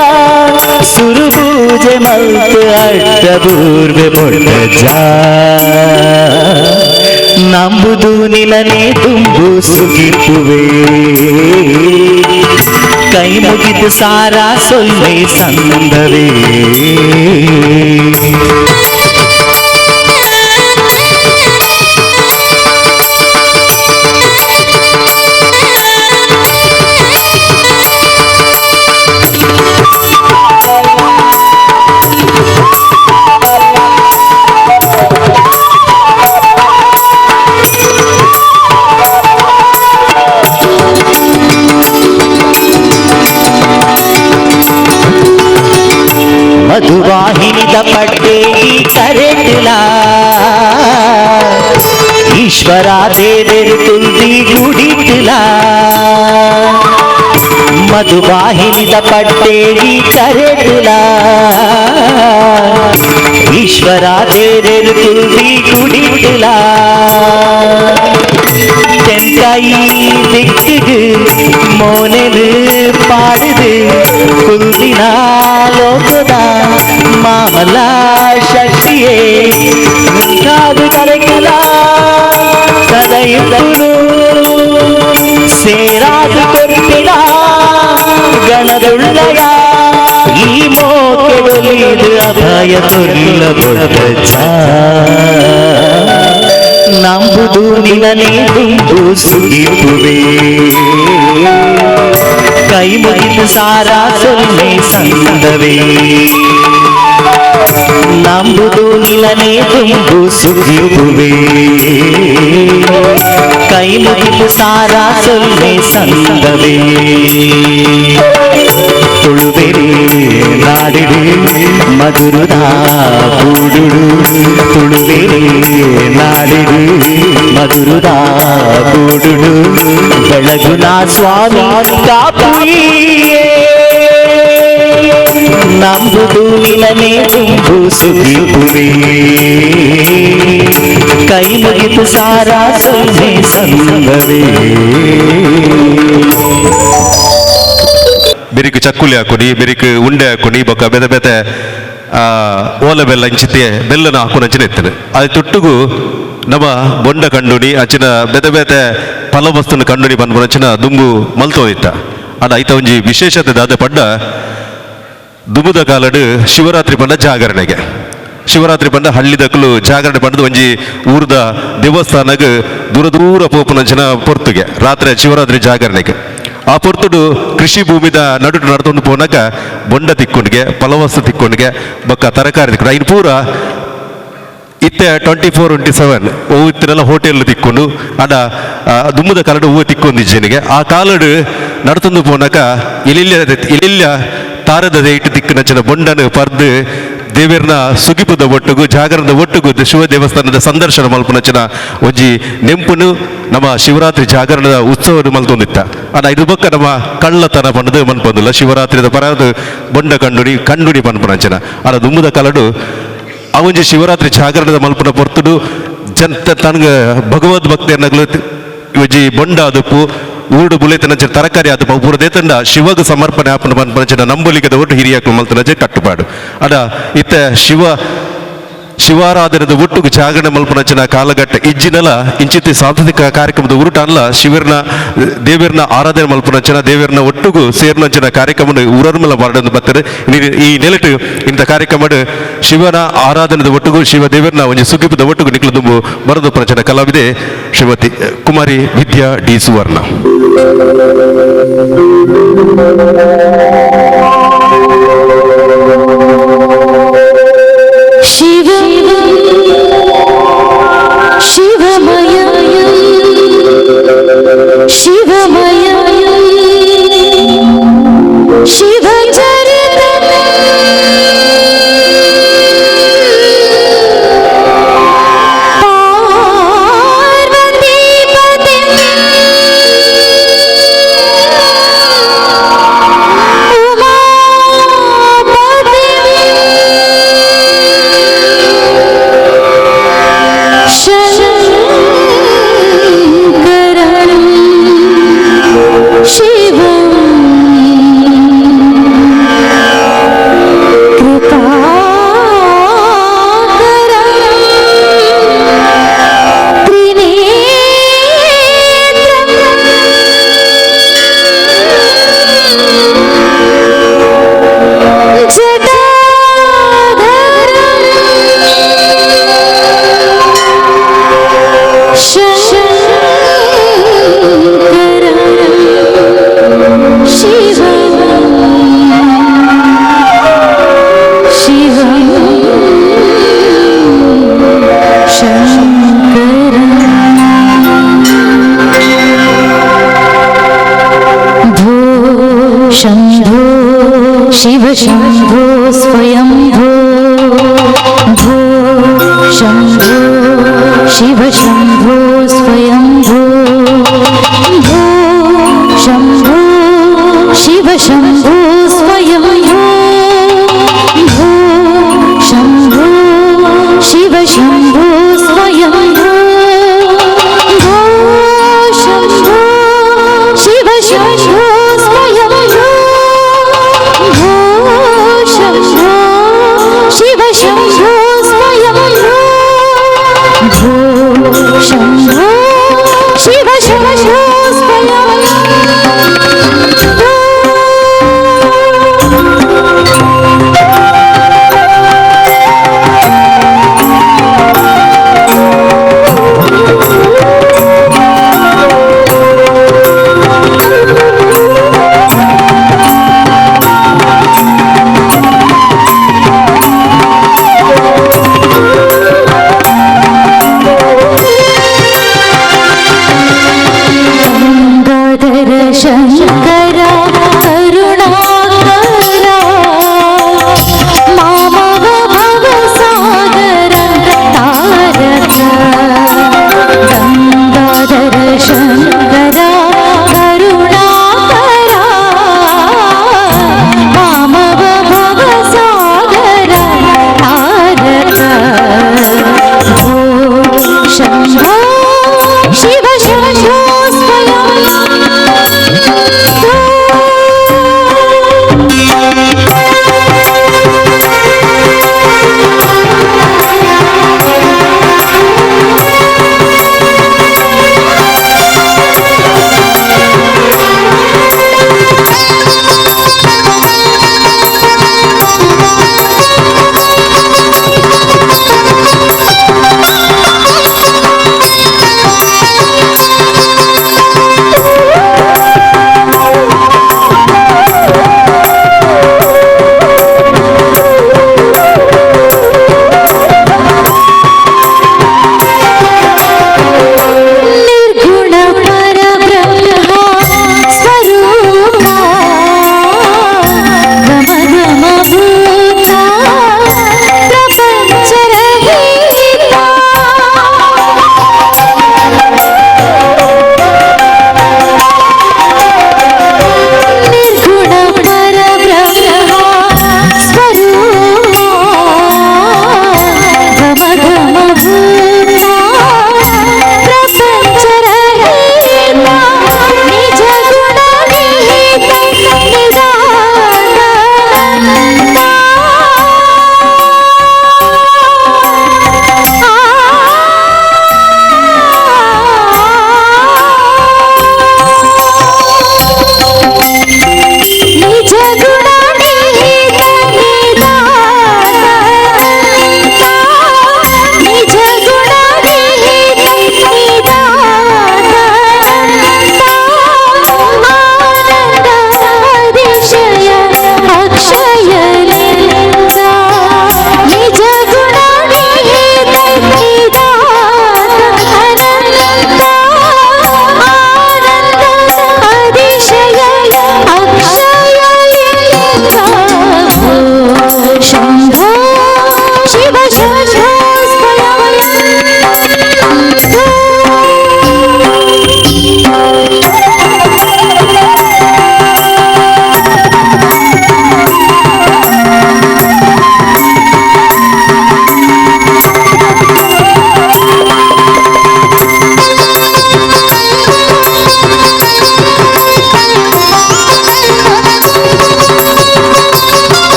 ಸುರುಬೂಜೆ ಮಲ್ತು ಅಡ್ಡಬೂರ್ವೆ ಬೊಡ್ಡಜ ನಂಬುದು ನಿಲನೆ ತುಂಬು ಸುಗಿಪುವೆ ಕೈ ಮುಗಿದು ಸಾರಾ ಸೊಲ್ಲೆ ಸಂದವೇ. ಮಧುವಾಹಿನಿದ ಪಟ್ಟೆ ಕರೆಟಲ ಈಶ್ವರ ದೇವರು ತುಲ್ದಿ ಗುಡಿಟಲ ಮಧುವಾಹಿನಿದ ಪಟ್ಟೆ ಕರೆಟಲ ಈಶ್ವರ ದೇವರು ತುಲ್ದಿ ಗುಡಿಟಲ தென்காயி திக்குது மோனெது பாடுது குந்தினாலோகுதா மாமலா சக்தியே காது கரைக்கலா சதையுடு சேராது கொர்ப்பினா கணதுள்ளயா ಈ ಮೋಕೆಡೊಲಿದು ಅಭಯ ತೊಲ್ಲ ಬೊಡ್ಡಜ ನಂಬುದು ನಿನನೆ ತುಂಬು ಸುಗಿಪುವೆ ಕೈ ಮುಗಿದು ಸಾರಾ ಸೊಲ್ಲೆ ಸಂದವೇ ನಂಬುದು ನಿನನೆ ತುಂಬು ಸುಗಿಪುವೆ ಕೈ ಮುಗಿದು ಸಾರಾ ಸೊಲ್ಲೆ ಸಂದವೇ. ತುಳುವೆರೆ ನಾಡಿಡು ಮಧುರುದ ಬೂಡುಡು ತುಳುವೆರೆ ನಾಡಿಡು ಮಧುರುದ ಬೂಡುಡು ಬೆಳಗುನ ಸ್ವಾಮಿ ಕಾಪುಯಿಯೇ ನಂಬುದು ನಿಲನೆ ತುಂಬು ಸುಗಿಪುವೆ ಕೈ ಮುಗಿದು ಸಾರಾ ಸೊನ್ನೆ ಸಂದವೇ. ಬೆರಿಕ್ ಚಕ್ಕುಲಿ ಹಾಕೊಡಿ ಬೆರಿಕ್ ಉಂಡೆ ಹಾಕೊಡಿ ಬೊಕ್ಕ ಬೆದ ಬೆತೆ ಓಲೆ ಬೆಲ್ಲ ಇಂಚಿತ್ತೆ ಬೆಲ್ಲನ ಹಾಕೊಂಡು ಅಂಚಿನ ಎತ್ತನೆ ಅದು ತೊಟ್ಟುಗು ನಮ್ಮ ಬೊಂಡ ಕಂಡುನಿ ಅಂಚಿನ ಬೆದ ಬೆತೆ ಫಲವಸ್ತುನ ಕಂಡುನಿ ಪನ್ಪುನ ಅಂಚಿನ ದುಂಬು ಮಲ್ತೋದಿತ್ತ. ಅದ ಐತ ಒಂಜಿ ವಿಶೇಷತೆ ದಾದ ಪಡ್ಡ ದುಂಬುದ ಕಾಲಡು ಶಿವರಾತ್ರಿ ಪಂಡ ಜಾಗರಣೆಗೆ ಶಿವರಾತ್ರಿ ಪಂಡ ಹಳ್ಳಿದಕ್ಕಲು ಜಾಗರಣೆ ಪಂಡದು ಒಂಜಿ ಊರ್ದ ದೇವಸ್ಥಾನಕ್ಕೆ ದೂರ ದೂರ ಪೋಪುನಂಚಿನ ಪೊರ್ತುಗೆ ರಾತ್ರಿ ಶಿವರಾತ್ರಿ ಜಾಗರಣೆಗೆ ಆ ಪೊರ್ತುಡು ಕೃಷಿ ಭೂಮಿದ ನಡುಟು ನಡ್ತೊಂದು ಪೋನಾಗ ಬೊಂಡ ತಿಕ್ಕೊಂಡಿಗೆ ಫಲವಸ್ತು ತಿಕ್ಕೊಂಡಿಗೆ ಬೊಕ್ಕ ತರಕಾರಿ ತಿಕ್ಕೊಂಡು ಐನು ಪೂರ ಇತ್ತೆ 24/7 ಹೂವು ಇತ್ತಿನೆಲ್ಲ ಹೋಟೆಲ್ ತಿಕ್ಕೊಂಡು ಅಡ ದುಮ್ಮದ ಕಾಲಡು ಹೂವು ತಿಕ್ಕೊಂಡಿಜ್ಜನಿಗೆ ಆ ಕಾಲಡು ನಡ್ತೊಂದು ಪೋನಾಕ ಇಲಿಲ್ಲ ಇಲಿಲ್ಲ ತಾರದ ಇಟ್ಟು ತಿಕ್ಕಿನಂಚಿನ ಬೊಂಡನು ಪರ್ದು ದೇವೇರ್ನ ಸುಗಿಪುದ ಒಟ್ಟುಗು ಜಾಗರಣದ ಒಟ್ಟುಗು ಶಿವ ದೇವಸ್ಥಾನದ ಸಂದರ್ಶನ ಮಲ್ಪುನಂಚಿನ ಒಂಜಿ ನೆಂಪುನು ನಮ್ಮ ಶಿವರಾತ್ರಿ ಜಾಗರಣದ ಉತ್ಸವ ಮಲ್ತೊಂದಿತ್ತ. ಅಡ ಇದು ಬೊಕ್ಕ ನಮ್ಮ ಕಳ್ಳತನ ಪಂಡದು ಮನ್ಪೊಂದಿಲ್ಲ ಶಿವರಾತ್ರಿದ ಪರಾದು ಬೊಂಡ ಕಂಡುಡಿ ಕಂಡುಡಿ ಪನ್ಪುನಂಚಿನ ಅಡ ದುಮ್ಮದ ಕಾಲಡು ಆ ಒಂಜಿ ಶಿವರಾತ್ರಿ ಜಾಗರಣದ ಮಲ್ಪುನ ಪೊರ್ತುಡು ಜನ ತನಗ ಭಗವದ್ ಭಕ್ತಿಯನ್ನಗ್ಲು ಒಂಜಿ ಬೊಂಡ ಅದುಪ್ಪು ಊಡು ಬುಲೆತನಂಚಿನ ತರಕಾರಿ ಆದ ಪೂರ ದೇತಂಡ ಶಿವಗ ಸಮರ್ಪಣೆ ಆಪನ ಪನ್ಪನಂಚಿನ ನಂಬಲಿಕದ ಒಟ್ಟು ಹಿರಿಯಾಕ್ಲು ಮಲ್ತನಂಚೆ ಕಟ್ಟುಪಾಡು. ಅಡ ಇತ್ತ ಶಿವ ಶಿವಾರಾಧನದ ಒಟ್ಟುಗು ಜಾಗರಣೆ ಮಲ್ಪನಂಚಿನ ಕಾಲಘಟ್ಟ ಇಜ್ಜಿನಲ ಇಂಚಿತ್ತಿ ಸಾಂಸ್ಕೃತಿಕ ಕಾರ್ಯಕ್ರಮದ ಉರುಟ ಅಲ್ಲ ಶಿವರ್ನ ದೇವರ್ನ ಆರಾಧನೆ ಮಲ್ಪನಂಚಿನ ದೇವರ್ನ ಒಟ್ಟುಗು ಸೇರ್ನಂಚಿನ ಕಾರ್ಯಕ್ರಮ ಊರರ್ಮಲ ಬಾರಡೊಂದು ಬತ್ತಾರೆ. ಈ ನೆಲೆಟು ಇಂಥ ಕಾರ್ಯಕ್ರಮ ಶಿವನ ಆರಾಧನದ ಒಟ್ಟುಗು ಶಿವ ದೇವರ್ನ ಒಂಜಿ ಸುಗಿಪದ ಒಟ್ಟುಗು ನಿಕ್ಲು ದುಂಬು ಬರದು ಪನಂಚಿನ ಕಲಾವಿದೆ ಶ್ರೀಮತಿ ಕುಮಾರಿ ವಿದ್ಯಾ ಡಿ ಸುವರ್ಣ. ಶಿವ ಶಿವಮಯ ಶಿವಮಯ ಶಿವಚರಿತ ಪಾರ್ವತೀಪತಿ शम्भो शिव शम्भो स्वयम्भो। भो शम्भो शिव शम्भो स्वयम्भो। भो शम्भो शिव शम्भो स्वयम्भो। भो शम्भो शिव शम्भो स्वयम्भो। भो शम्भो शिव शम्भो स्वयम्भो। भो शम्भो शिव शम्भो स्वयम्भो। भो शम्भो शिव शम्भो स्वयम्भो।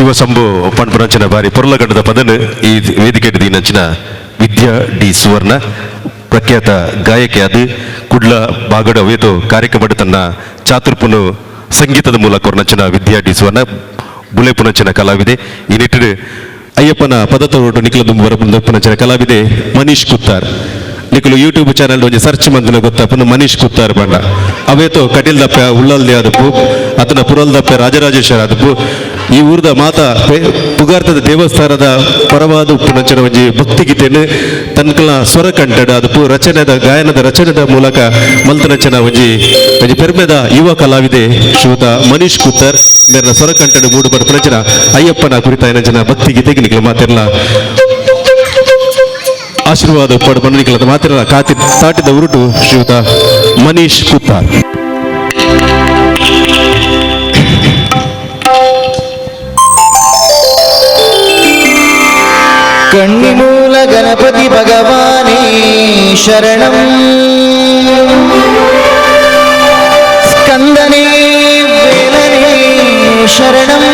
Shivashambhu ಪನ್ಪುನಂಚಿನ ಬಾರಿ ಪೊರ್ಲಗಡ್ಡದ ಪದನ್ ಈ ವೇದಿಕೆ ದೀನಂಚಿನ ವಿದ್ಯಾ ಡಿ ಸುವರ್ಣ ಪ್ರಖ್ಯಾತ ಗಾಯಕಿ ಅದು ಕುಡ್ಲ ಬಾಗಡ ವೇತು ಕಾರ್ಯಕ್ರಮ ತನ್ನ ಚಾತುರ್ಪುನು ಸಂಗೀತದ ಮೂಲಕ ನಂಚಿನ ವಿದ್ಯಾ ಡಿ ಸುವರ್ಣ ಬುಲೆಪುನಂಚಿನ ಕಲಾವಿದೆ. ಈ ನಿಟ್ಟಿನ ಅಯ್ಯಪ್ಪನ ಪದತೋಟು ನಿಖಿಲ ದುಂಬರಪುನಂಚಿನ ಕಲಾವಿದೆ ಮನೀಶ್ ಕುತ್ತಾರ್. ನಿಖಲು ಯೂಟ್ಯೂಬ್ ಚಾನಲ್ ಒಂಜಿ ಸರ್ಚ್ ಮಂದಿನ ಗೊತ್ತಪ್ಪನು ಮನೀಶ್ ಕುತ್ತಾರ್ ಬಂಡ ಅವೇತೋ ಕಟೀಲ್ ದಪ್ಪ ಉಳ್ಳಲ್ದೆ ಆದಪ್ಪು ಆತನ ಪುರಲ್ ದಪ್ಪ ರಾಜರಾಜೇಶ್ವರ ಆದಪ್ಪು ಈ ಊರದ ಮಾತಾ ಪುಗಾರ್ತದ ದೇವಸ್ಥಾನದ ಪರವಾದ ಉಪ್ಪುನಂಚಿನ ಒಂಜಿ ಭಕ್ತಿಗೀತೆಯನ್ನು ತನ್ಕಲ ಸ್ವರ ಕಂಠಡ ಅದಪ್ಪು ರಚನೆದ ಗಾಯನದ ರಚನೆದ ಮೂಲಕ ಮಲ್ತನಂಚಿನ ಒಂಜಿ ಒಂಜಿ ಪೆರ್ಮೆದ ಯುವ ಕಲಾವಿದೆ ಶ್ರೀಯುತ ಮನೀಶ್ ಕುತ್ತಾರ್ ಮೇರ್ನ ಸ್ವರ ಕಂಠಡ ಮೂಡು ಬರ್ಪುನಂಚಿನ ಅಯ್ಯಪ್ಪನ ಕುರಿತಾಯಿನಂಚಿನ ಭಕ್ತಿಗೀತೆಗೆ ನಿಖಲ ಮಾತಿರ್ಲ ಆಶೀರ್ವಾದ ಉಪ್ಪಾಡು ಬಣ್ಣನಿಕಲದ ಮಾತಿರಲ್ಲ ಕಾತಿ ತಾಟಿದ ಉರುಟು ಶ್ರೀಯುತ ಮನೀಶ್ ಕುತ್ತಾರ್. ಕಣ್ಣಿಮೂಲ ಗಣಪತಿ ಭಗವಾನೇ ಶರಣಂ, ಸ್ಕಂದನೇ ವೇಲನೇ ಶರಣಂ,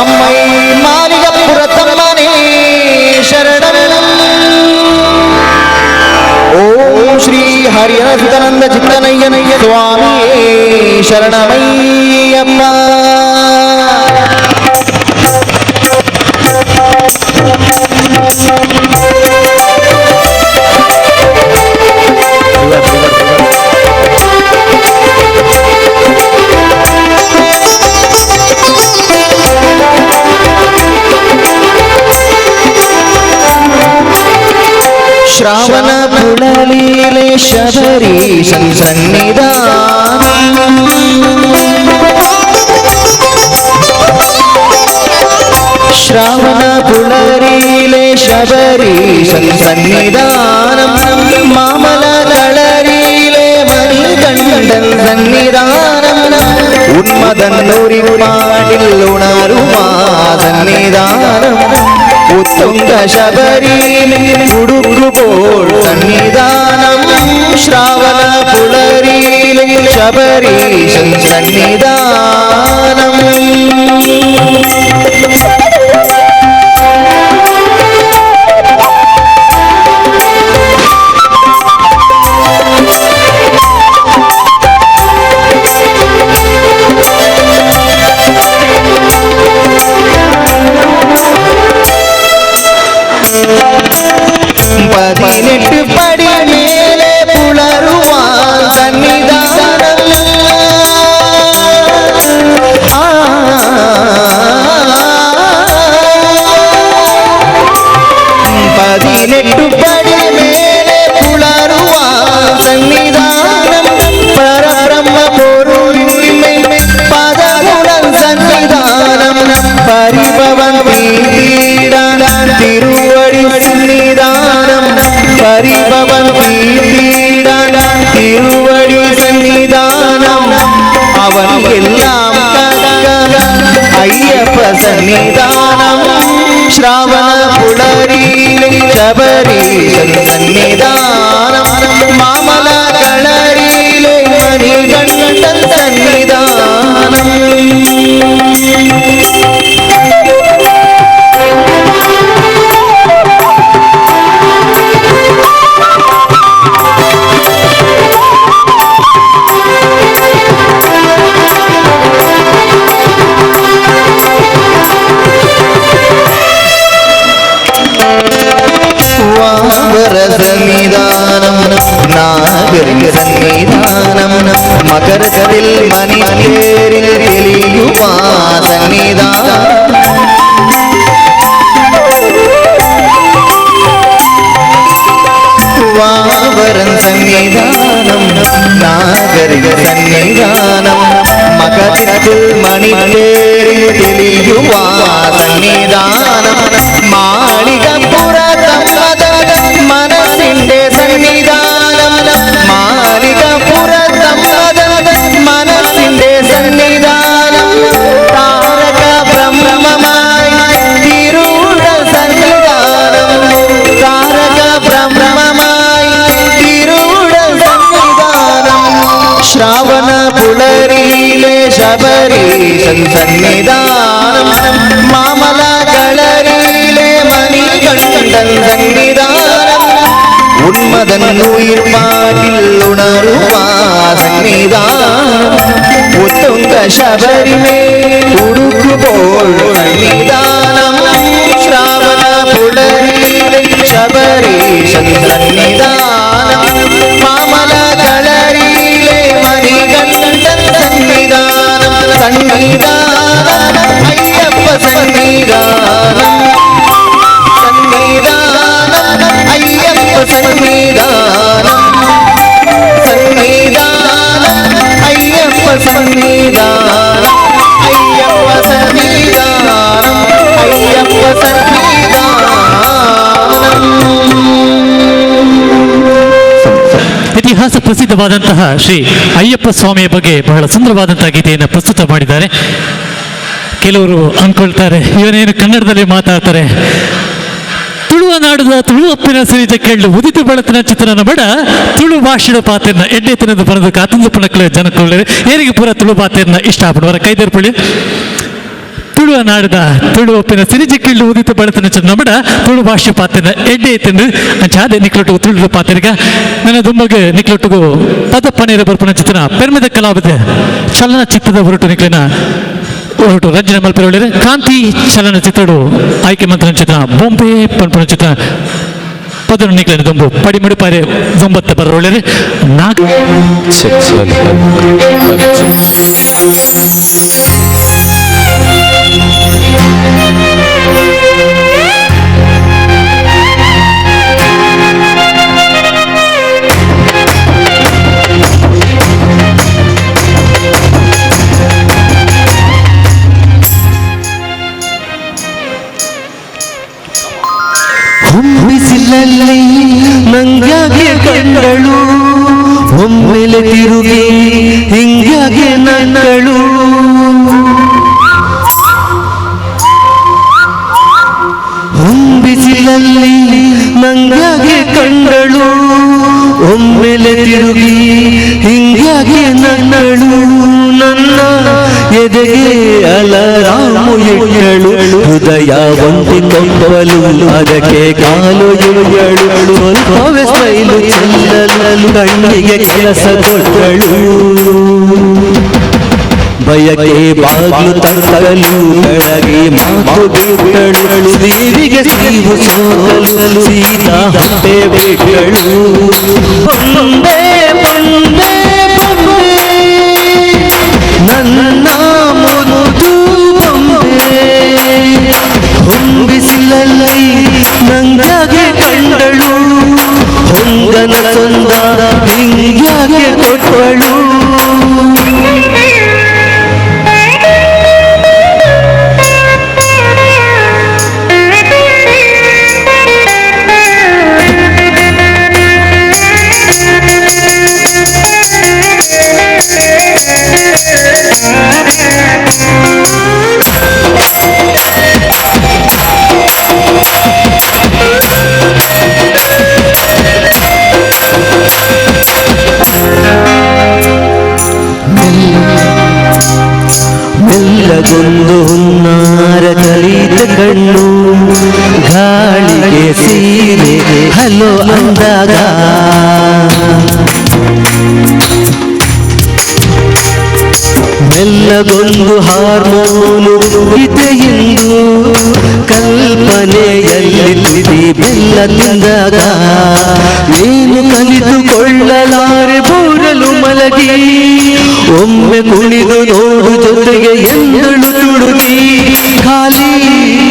ಅಮ್ಮೈ ಮಾಲಿಗಪುರತಮ್ಮನೇ ಶರಣಂ. ಓಂ ಶ್ರೀ ಹರಿಹರ ಸುತನಂದ ಚಿತ್ತನಯ್ಯನಯ್ಯ ಸ್ವಾಮಿಯೇ ಶರಣಮಯ್ಯಪ್ಪ. ಶ್ರಾವಣ ಪುಳಲೀಲೆ ಶಬರೀಶನ್ ಸನ್ನಿಧಾನ, ಶ್ರಾವಣ ಪುಳರೀಲೆ ಶಬರೀಶನ್ ಸನ್ನಿಧಾನಂ, ಮಾಮಲ കളരീലെ മണികണ്ഠൻ സന്നിധാനം, ഉന്മദന്നൂരിപ്പാടിൽ ഉണരുമാ സന്നിധാനം, ഉത്തുംഗ ശബരിയിൽ ഉടുക്കുപോൾ സന്നിധാനം, ശ്രാവണ പുളരിയിലെ ശബരീശൻ സന്നിധാനം. பதினெட்டு படி மேலே புலருவான் சன்னிதானம், பதினெட்டு படி மேலே புலருவான் சன்னிதானம், பரபிரம்ம பொருளின்மை பதமுடன் சன்னிதானம், பரிபவன் தீடான் திருவடி சன்னிதானம், பரிபவன் தீடான் திருவடி சன்னிதானம், அவன் எல்லாம் ஐயப்ப சன்னிதானம், ஸ்ராவண புலரிலே சபரீசன் சன்னிதானம், மாமல களரிலே மணிகண்டன் சன்னிதானம். சன்னிதானம் நாகரிக சன்னிதானம், மகரத்தில் மணிமேரில் தெளியுமா சன்னிதானம், வாவரன் சன்னிதானம் நாகரிக சன்னிதானம், மகரத்தில் மணிமேரில் தெளியுமா சன்னிதானம், மாளிகப்புரத்தம்மத മനസ്സിന്റെ സന്നിധാനം, മാലികപുരത്തമ്മദ മനസ്സിന്റെ സന്നിധാനം, താരക ബ്രഹ്മമായി തിരുട സന്നിധാനം, താരക ബ്രഹ്മമായി തിരുട സന്നിധാനം, ശ്രാവണ പുളരിയിലെ ശബരീശൻ Sannidhanam Mamala കളരിയിലെ മണികണ്ഠൻ സന്നിധാനം ഉന്മദൻ ഉയിർ പാട്ടിൽ ഉണരുവാ സന്നിധാനം ഉത്തുംഗ ശബരിമേ ഉടുക്കുപോൾ സന്നിധാനം ശ്രാവണ പുലരിയിലെ ശബരീശൻ സന്നിധാനം മാമല കളരിയിലെ മണികണ്ഠൻ സന്നിധാനം സന്നിധാനം അയ്യപ്പ സന്നിധാനം സന്നിധാനം അയ്യപ്പ സന്നിധാനം സന്നിധാനം അയ്യപ്പ സന്നിധാനം അയ്യപ്പ സന്നിധാനം അയ്യപ്പ സന്നിധാനം. ಇತಿಹಾಸ ಪ್ರಸಿದ್ಧವಾದಂತಹ ಶ್ರೀ ಅಯ್ಯಪ್ಪ ಸ್ವಾಮಿಯ ಬಗ್ಗೆ ಬಹಳ ಸುಂದರವಾದಂತಹ ಗೀತೆಯನ್ನು ಪ್ರಸ್ತುತ ಮಾಡಿದ್ದಾರೆ. ಕೆಲವರು ಅಂದ್ಕೊಳ್ತಾರೆ ಇವನೇನು ಕನ್ನಡದಲ್ಲಿ ಮಾತಾಡ್ತಾರೆ. ತುಳುವ ನಾಡದ ತುಳುವಪ್ಪಿನ ಸಿರಿಜ ಕೇಳು ಉದಿತು ಬೆಳತಿನ ಚಿತ್ರನ ಬಡ ತುಳು ಭಾಷೆಯ ಪಾತೆರ್ನ ಎಡ್ಡೆ ತಿನ್ನದು ಬರೋದು ಕಾತಂದು ಪಣಕ್ಲೆ ಜನಕೊಳ್ಳೆ ಏರಿಗೆ ಪೂರ ತುಳು ಪಾತೆರ್ನ ಇಷ್ಟ ಪಡುವರ ಕೈದೇರ್ಪಳ್ಳಿ. ತುಳುವ ನಾಡದ ತುಳುವಪ್ಪಿನ ಸಿರಿಜ ಕೇಳು ಉದಿತು ಬೆಳತಿನ ಚಿತ್ರನ ಬಡ ತುಳು ಭಾಷೆ ಪಾತೆರ್ನ ಎಡ್ಡೆ ತಿಂದು ಅಂಚಾದೆ ನಿಕ್ಲೊಟ್ಟು ತುಳು ಪಾತೆರ್ಗ ನನ್ನ ದುಮ್ಮಗೆ ನಿಕ್ಲೊಟ್ಟಿಗೂ ಪದ ಪನೀರ ಬರ್ಪಣ ಚಿತ್ರನ ಪೆರ್ಮೆದ ಕಲಾವಿದ ಚಲನಚಿತ್ರದ ಹೊರಟು ನಿಕ್ಲಿನ ಹೊರಟು ರಂಜನೆ ಮಲ್ಪೆರೊಳ್ಳಿರೆ ಕಾಂತಿ ಚಲನಚಿತ್ರಡು ಆಯ್ಕೆ ಮಂತ್ರನ ಚಿತ್ರ ಬೊಂಬೆ ಪನ್ಪುನ ಚಿತ್ರ ಪದನು ನಿಕ್ಲಿನ ದೊಂಬು ಪಡಿಮುಡಿಪಾರೆ ದೊಂಬತ್ತ ಬರೋಳ್ಳಿರೆ ನಾಗ ಹೊಂಬಿಸಿಲಲ್ಲಿ ನಂಗ್ಯಾಗೆ ಕಂಡಳು ಒಮ್ಮೆಲೆ ತಿರುಗಿ ಹಿಂಗ್ಯಾಗೆ ನನ್ನಳು ಹೊಂಬಿಸಿಲಲ್ಲಿ ನಂಗ್ಯಾಗೆ ಕಂಡಳು ಒಮ್ಮೆಲೆ ತಿರುಗಿ ಹಿಂಗ್ಯಾಗೆ ನನ್ನಳು ನನ್ನ ಎದೆಗೆ ಅಲರಾಮು ಇಟ್ಟಳು ಹೃದಯ ಒಂಟಿ ಕೊಂಬಲು ಅದಕ್ಕೆ ಕಾಲು ಇಳಿಯಳು ಸ್ವಲ್ಪವೇ ಸ್ಮೈಲು ಚೆಲ್ಲಲು ಕಣ್ಣಿಗೆ ಕೆಲಸ ಕೊಟ್ಟಳು ಬಯಕೆ ಬಾಗಿಲು ತಟ್ಟಲು ಬೆಳಗಿ ಮಾತು ಬಿಟ್ಟಳು ಸ್ತ್ರೀಗೆ ಸ್ತ್ರೀವು ಸೋಲಲು ಸೀತಾ ಹೊಟ್ಟೆ ಬಿಟ್ಟಳು ಬೊಂಬೆ ಬೊಂಬೆ ಬೊಂಬೆ ನನ್ನ ಮುದ್ದು ಬೊಂಬೆ ಹೊಂಬಿಸಿಲಲ್ಲಿ ನಂಗಾಗೆ ಕಂಡಳು ಹೊಂಗನ ಸೊಂದ ಹಿಂಗ್ಯಾಗೆ ಕೊಟ್ಟಳು. ಮೆಲ್ಲಗೊಂದು ಹುನ್ನಾರ ಕಲಿತ ಕಣ್ಣು ಗಾಳಿಗೆ ಸೀರೆ ಹಲೋ ಅಂದಾಗ ಮೆಲ್ಲಗೊಂದು ಹಾರ್ಮೋನು ಇದೆ ಎಂದು ಕಲ್ಪನೆಯಲ್ಲಿ ತುದಿ ಬೆಲ್ಲ ತಿಂದಾಗ ಏನು ಕಲಿತುಕೊಳ್ಳಲಾರೆ ಬೋರಲು ಮಲಗಿ ಒಮ್ಮೆ ಕುಣಿದು ನೋಡು ಜೊತೆಗೆ ಎಂದಳು ತುಡುಗಿ ಖಾಲಿ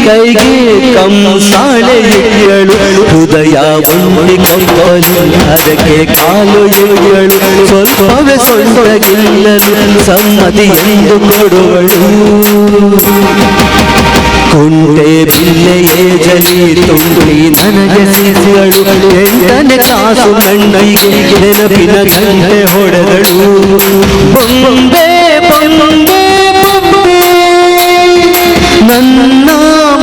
ಕೈಗೆ ಕಂಸಾಳೆ ಇಳಿಯಳು ಹೃದಯ ಒಂಟಿ ಕೊಂಬಲು ಅದಕ್ಕೆ ಕಾಲು ಇಳಿಯಳು ಸ್ವಲ್ಪವೇ ಸೊಂಟಗಿಲ್ಲಲು ಸಮ್ಮತಿ ಎಂದು ಕೊಡುವಳು. ಕುಂಟೆ ಬಿಲ್ಲೆಯೇ ಜಲಿ ತುಂಬಿ ನನಗೆ ಸಿಸಿಗಳು 8ನೇ ಕ್ಲಾಸು ನನ್ನಿಗೆ ನೆನಪಿನ ಗಂಟೆ ಹೊಡೆದಳು. ಬೊಂಬೆ ಬೊಂಬೆ ಬೊಂಬೆ ನನ್ನ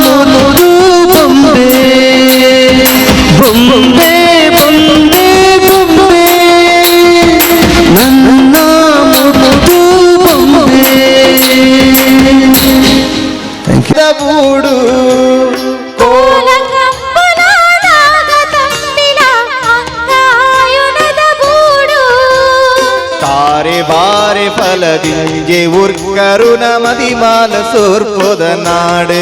ಮುದ್ದು ಬೊಂಬೆ ಬೊಂಬೆ ಬೊಂಬೆ ಬೊಂಬೆ ನನ್ನ ಮುದ್ದು ಬೊಂಬೆ. ಪಲದಿಂಜೆ ಉರ್ಕರುಣ ಮದಿಮಾಲ ಸೋರ್ಪೊದ ನಾಡು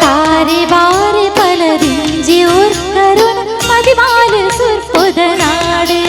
ಬಾರೆ ಬಾರೆ ಪಲದಿಂಜೆ ಉರ್ಕರುಣ ಮದಿಮಾಲ ಸೋರ್ಪೊದ ನಾಡು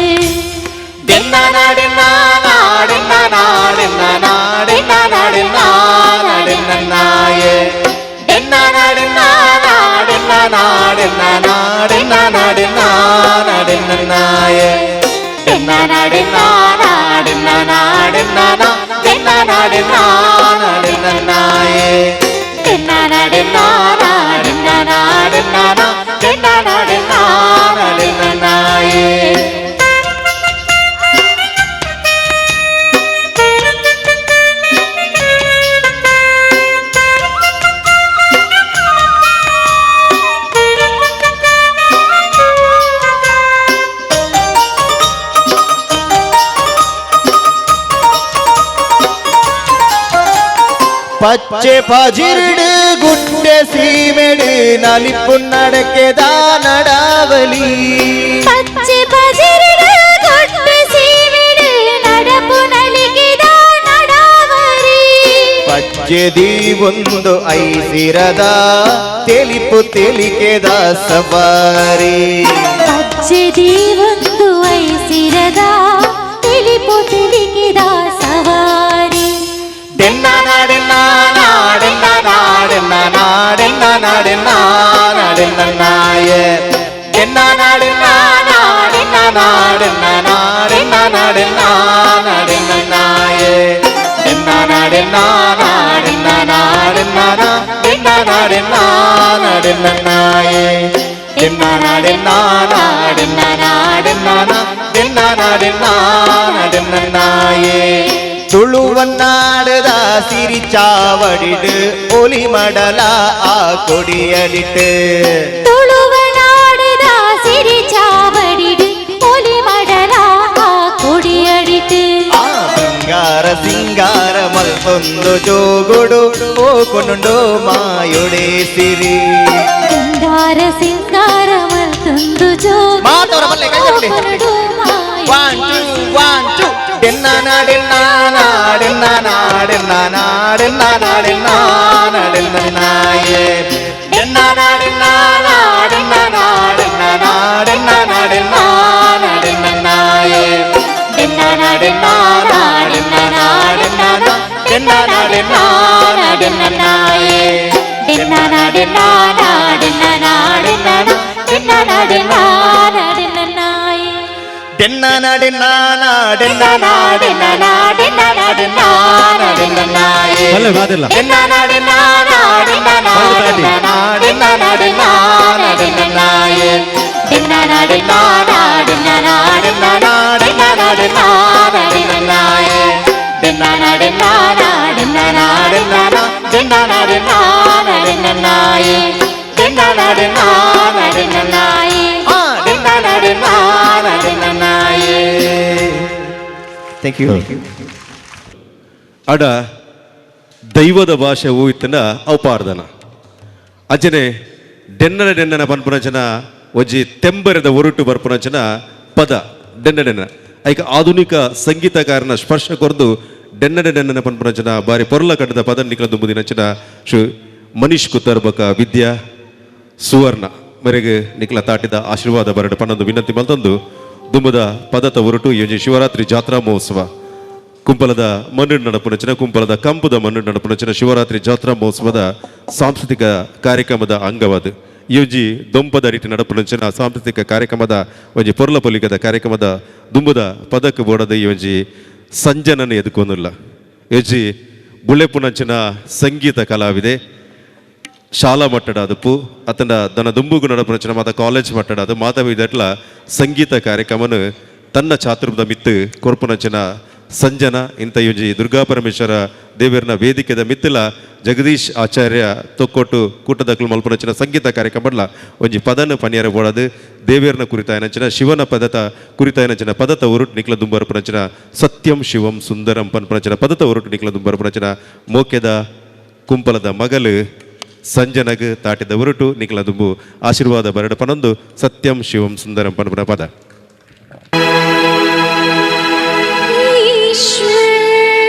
ಪಚ್ಚೆ ಪಜಿರ್ಡು ಗುಡ್ಡೆ ಸೀಮೆಡು ನಲಿಪು ನಡಕೆದ ನಡಾವಲಿ ಪಚ್ಚೆ ಪಜಿರ್ಡು ಗುಡ್ಡೆ ಸೀಮೆಡು ನಡಪು ನಲಿಕೆದ ನಡಾವಲಿ ಪಚ್ಚೆ ದೀವೊಂದು ಐಸಿರದ ತೆಲಿಪು ತೆಲಿಕೆದ ಸವಾರಿ ಪಚ್ಚೆ ದೀವೊಂದು ಐಸಿರದ ತೆಲಿಪು ತೆಲಿಕೆದ ಸವಾರಿ ತುಳುವನ್ನಾಡದ ಸಿರಿಚಾವಡಿಡು ಒಲಿಮಡಲ ಆ ಕೊಡಿಯಡಿಟ್ಟು ತುಳುವನಾಡದ ಸಿರಿಚಾವಡಿಡು ಒಲಿಮಡಲ ಆ ಕೊಡಿಯಡಿಟ್ಟು ಆ ಬಂಗಾರ ಸಿಂಗಾರ ಮಲ್ಪೊಂದು ಜೋಗುಡು ಓಕೊನುಂಡು ಮಾಯುಡೆ ಸಿರಿ ಬಂಗಾರ ಸಿಂಗಾರ ಮಲ್ತೊಂದು ಜೋಗುಡು ಮಾತವರ ಬಲ್ಲೆ ಕೈ ತಟ್ಟಲಿ. ಓಕೊನುಂಡು ಮಾಯುಡೆ 1 2 1 2 ಬಲ್ಲೆ ಮಾತಿಲ್ಲ. Thank you. ಅಡ ದೈವದ ಭಾಷೆ ಹೂವಿತ್ತನ ಅವಪಾರ್ದನ ಅಜ್ಜನೆ ಡೆನ್ನನ ಡೆನ್ನನ ಪನ್ಪುನಂಚನ ಒಂಜಿ ತೆಂಬರೆದ ಒರುಟು ಬರ್ಪುನಂಚನ ಪದ ಡೆನ್ನ ಡೆನ್ನ ಐಕ ಆಧುನಿಕ ಸಂಗೀತಕಾರನ ಸ್ಪರ್ಶ ಕೊರ್ದು ಡೆನ್ನನ ಡೆನ್ನನ ಪನ್ಪುನಂಚನ ಬಾರಿ ಪೊರ್ಲ ಕಟ್ಟದ ಪದ ನಿಖಲ ದುಂಬುದಿನಂಚನ ಶ್ರೀ ಮನೀಶ್ ಕುತ್ತರ್ಬಕ ವಿದ್ಯಾ ಸುವರ್ಣ ಮೇರೆಗೆ ನಿಖಲ ತಾಟಿದ ಆಶೀರ್ವಾದ ಬರಡು ಪನ್ನೊಂದು ವಿನಂತಿ ಮಲ್ತೊಂದು ದುಂಬುದ ಪದತ ಒರಟು ಈ ಒಂಜಿ ಶಿವರಾತ್ರಿ ಜಾತ್ರಾ ಮಹೋತ್ಸವ ಕುಂಪಲದ ಮಣ್ಣು ನಡಪುನಂಚಿನ ಕುಂಪಲದ ಕಂಪುದ ಮಣ್ಣು ನಡಪುನಂಚಿನ ಶಿವರಾತ್ರಿ ಜಾತ್ರಾ ಮಹೋತ್ಸವದ ಸಾಂಸ್ಕೃತಿಕ ಕಾರ್ಯಕ್ರಮದ ಅಂಗವಾದ ಈ ಒಂಜಿ ದೊಂಪದ ರೀತಿ ನಡಪುನಂಚಿನ ಸಾಂಸ್ಕೃತಿಕ ಕಾರ್ಯಕ್ರಮದ ಒಂಜಿ ಪೊರ್ಲ ಪೊಲಿಕದ ಕಾರ್ಯಕ್ರಮದ ದುಂಬುದ ಪದಕ್ಕೆ ಬೋಡದ ಈ ಒಂಜಿ ಸಂಜನನ ಎದುಕೊನುಲ್ಲ ಒಂಜಿ ಬುಳೆಪುನಂಚಿನ ಸಂಗೀತ ಕಲಾವಿದೆ ಶಾಲಾ ಮಟ್ಟಡ ಅದುಪು ಅತನ ದನ ದುಂಬುಗು ನಡಪುನಂಚಿನ ಮಾತ ಕಾಲೇಜ್ ಮಟ್ಟಡ ಅದು ಮಾತ ಇದಟ್ಲ ಸಂಗೀತ ಕಾರ್ಯಕ್ರಮನು ತನ್ನ ಚಾತುರ್ದ ಮಿತ್ತು ಕೊರ್ಪುನಂಚಿನ ಸಂಜನ ಇಂತ ಒಂಜಿ ದುರ್ಗಾ ಪರಮೇಶ್ವರ ದೇವರನ ವೇದಿಕೆದ ಮಿತ್ತಲ ಜಗದೀಶ್ ಆಚಾರ್ಯ ತೊಕ್ಕೊಟ್ಟು ಕೂಟದಕ್ಲು ಮಲ್ಪುನಂಚಿನ ಸಂಗೀತ ಕಾರ್ಯಕ್ರಮಡ್ಲ ಒಂಜಿ ಪದನ ಪನಿಯರ ಬೋಡದು ದೇವೇರ್ನ ಕುರಿತಾಯನಂಚಿನ ಶಿವನ ಪದತ ಕುರಿತಾಯನಂಚಿನ ಪದತ ಉರುಟ್ ನಿಕ್ಲ ದುಂಬರಪುನಂಚಿನ ಸತ್ಯಂ ಶಿವಂ ಸುಂದರಂ ಪನ್ಪುನಂಚಿನ ಪದತ ಉರುಟ್ ನಿಕ್ಲ ದುಂಬರಪುನಂಚಿನ ಮೋಕೆದ ಕುಂಪಲದ ಮಗಲು ಸಂಜನಗ್ ತಾಟಿದ ಉರುಟು ನಿಕ್ಲ ದುಂಬು ಆಶೀರ್ವಾದ ಬರಡ ಪನೊಂದು ಸತ್ಯಂ ಶಿವಂ ಸುಂದರಂ ಪನ್ಪುನ ಪದ. ಈಶ್ವರ.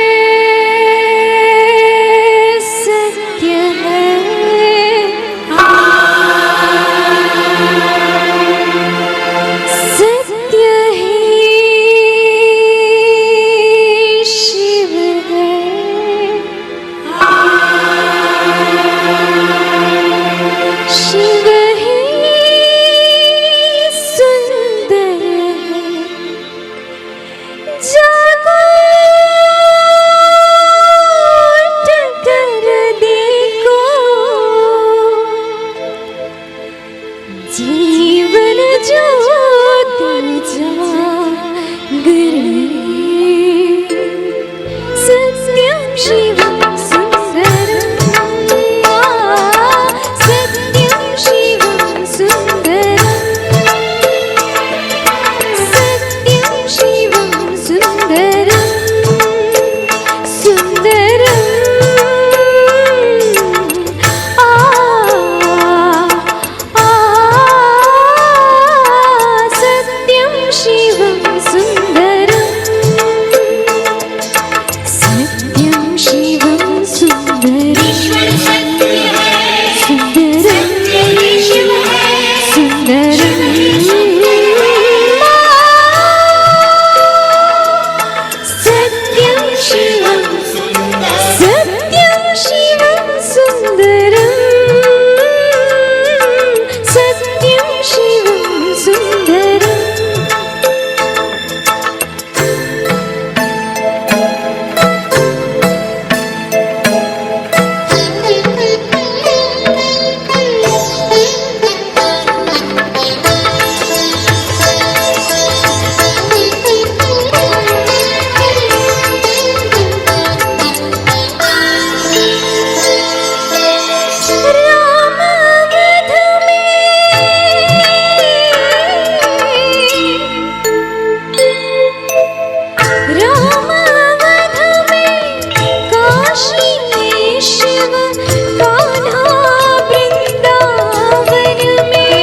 जीवन ज्योति जागृति सत्यं शिवं सुन्दरं सत्यं शिवं सुन्दरं सत्यं शिवं सुन्दरं सुन्दरं आ आ सत्यं शिवं सुन्दरं सत्यं शिवं सुन्दरं सुन्दरं सुन्दरं सत्यं शिवं सत्यं शिवं सुन्दरं सत्यं शिवं सुन्दरम्। रामावध में रामावध में काशी में शिव कान्हा वृंदावन में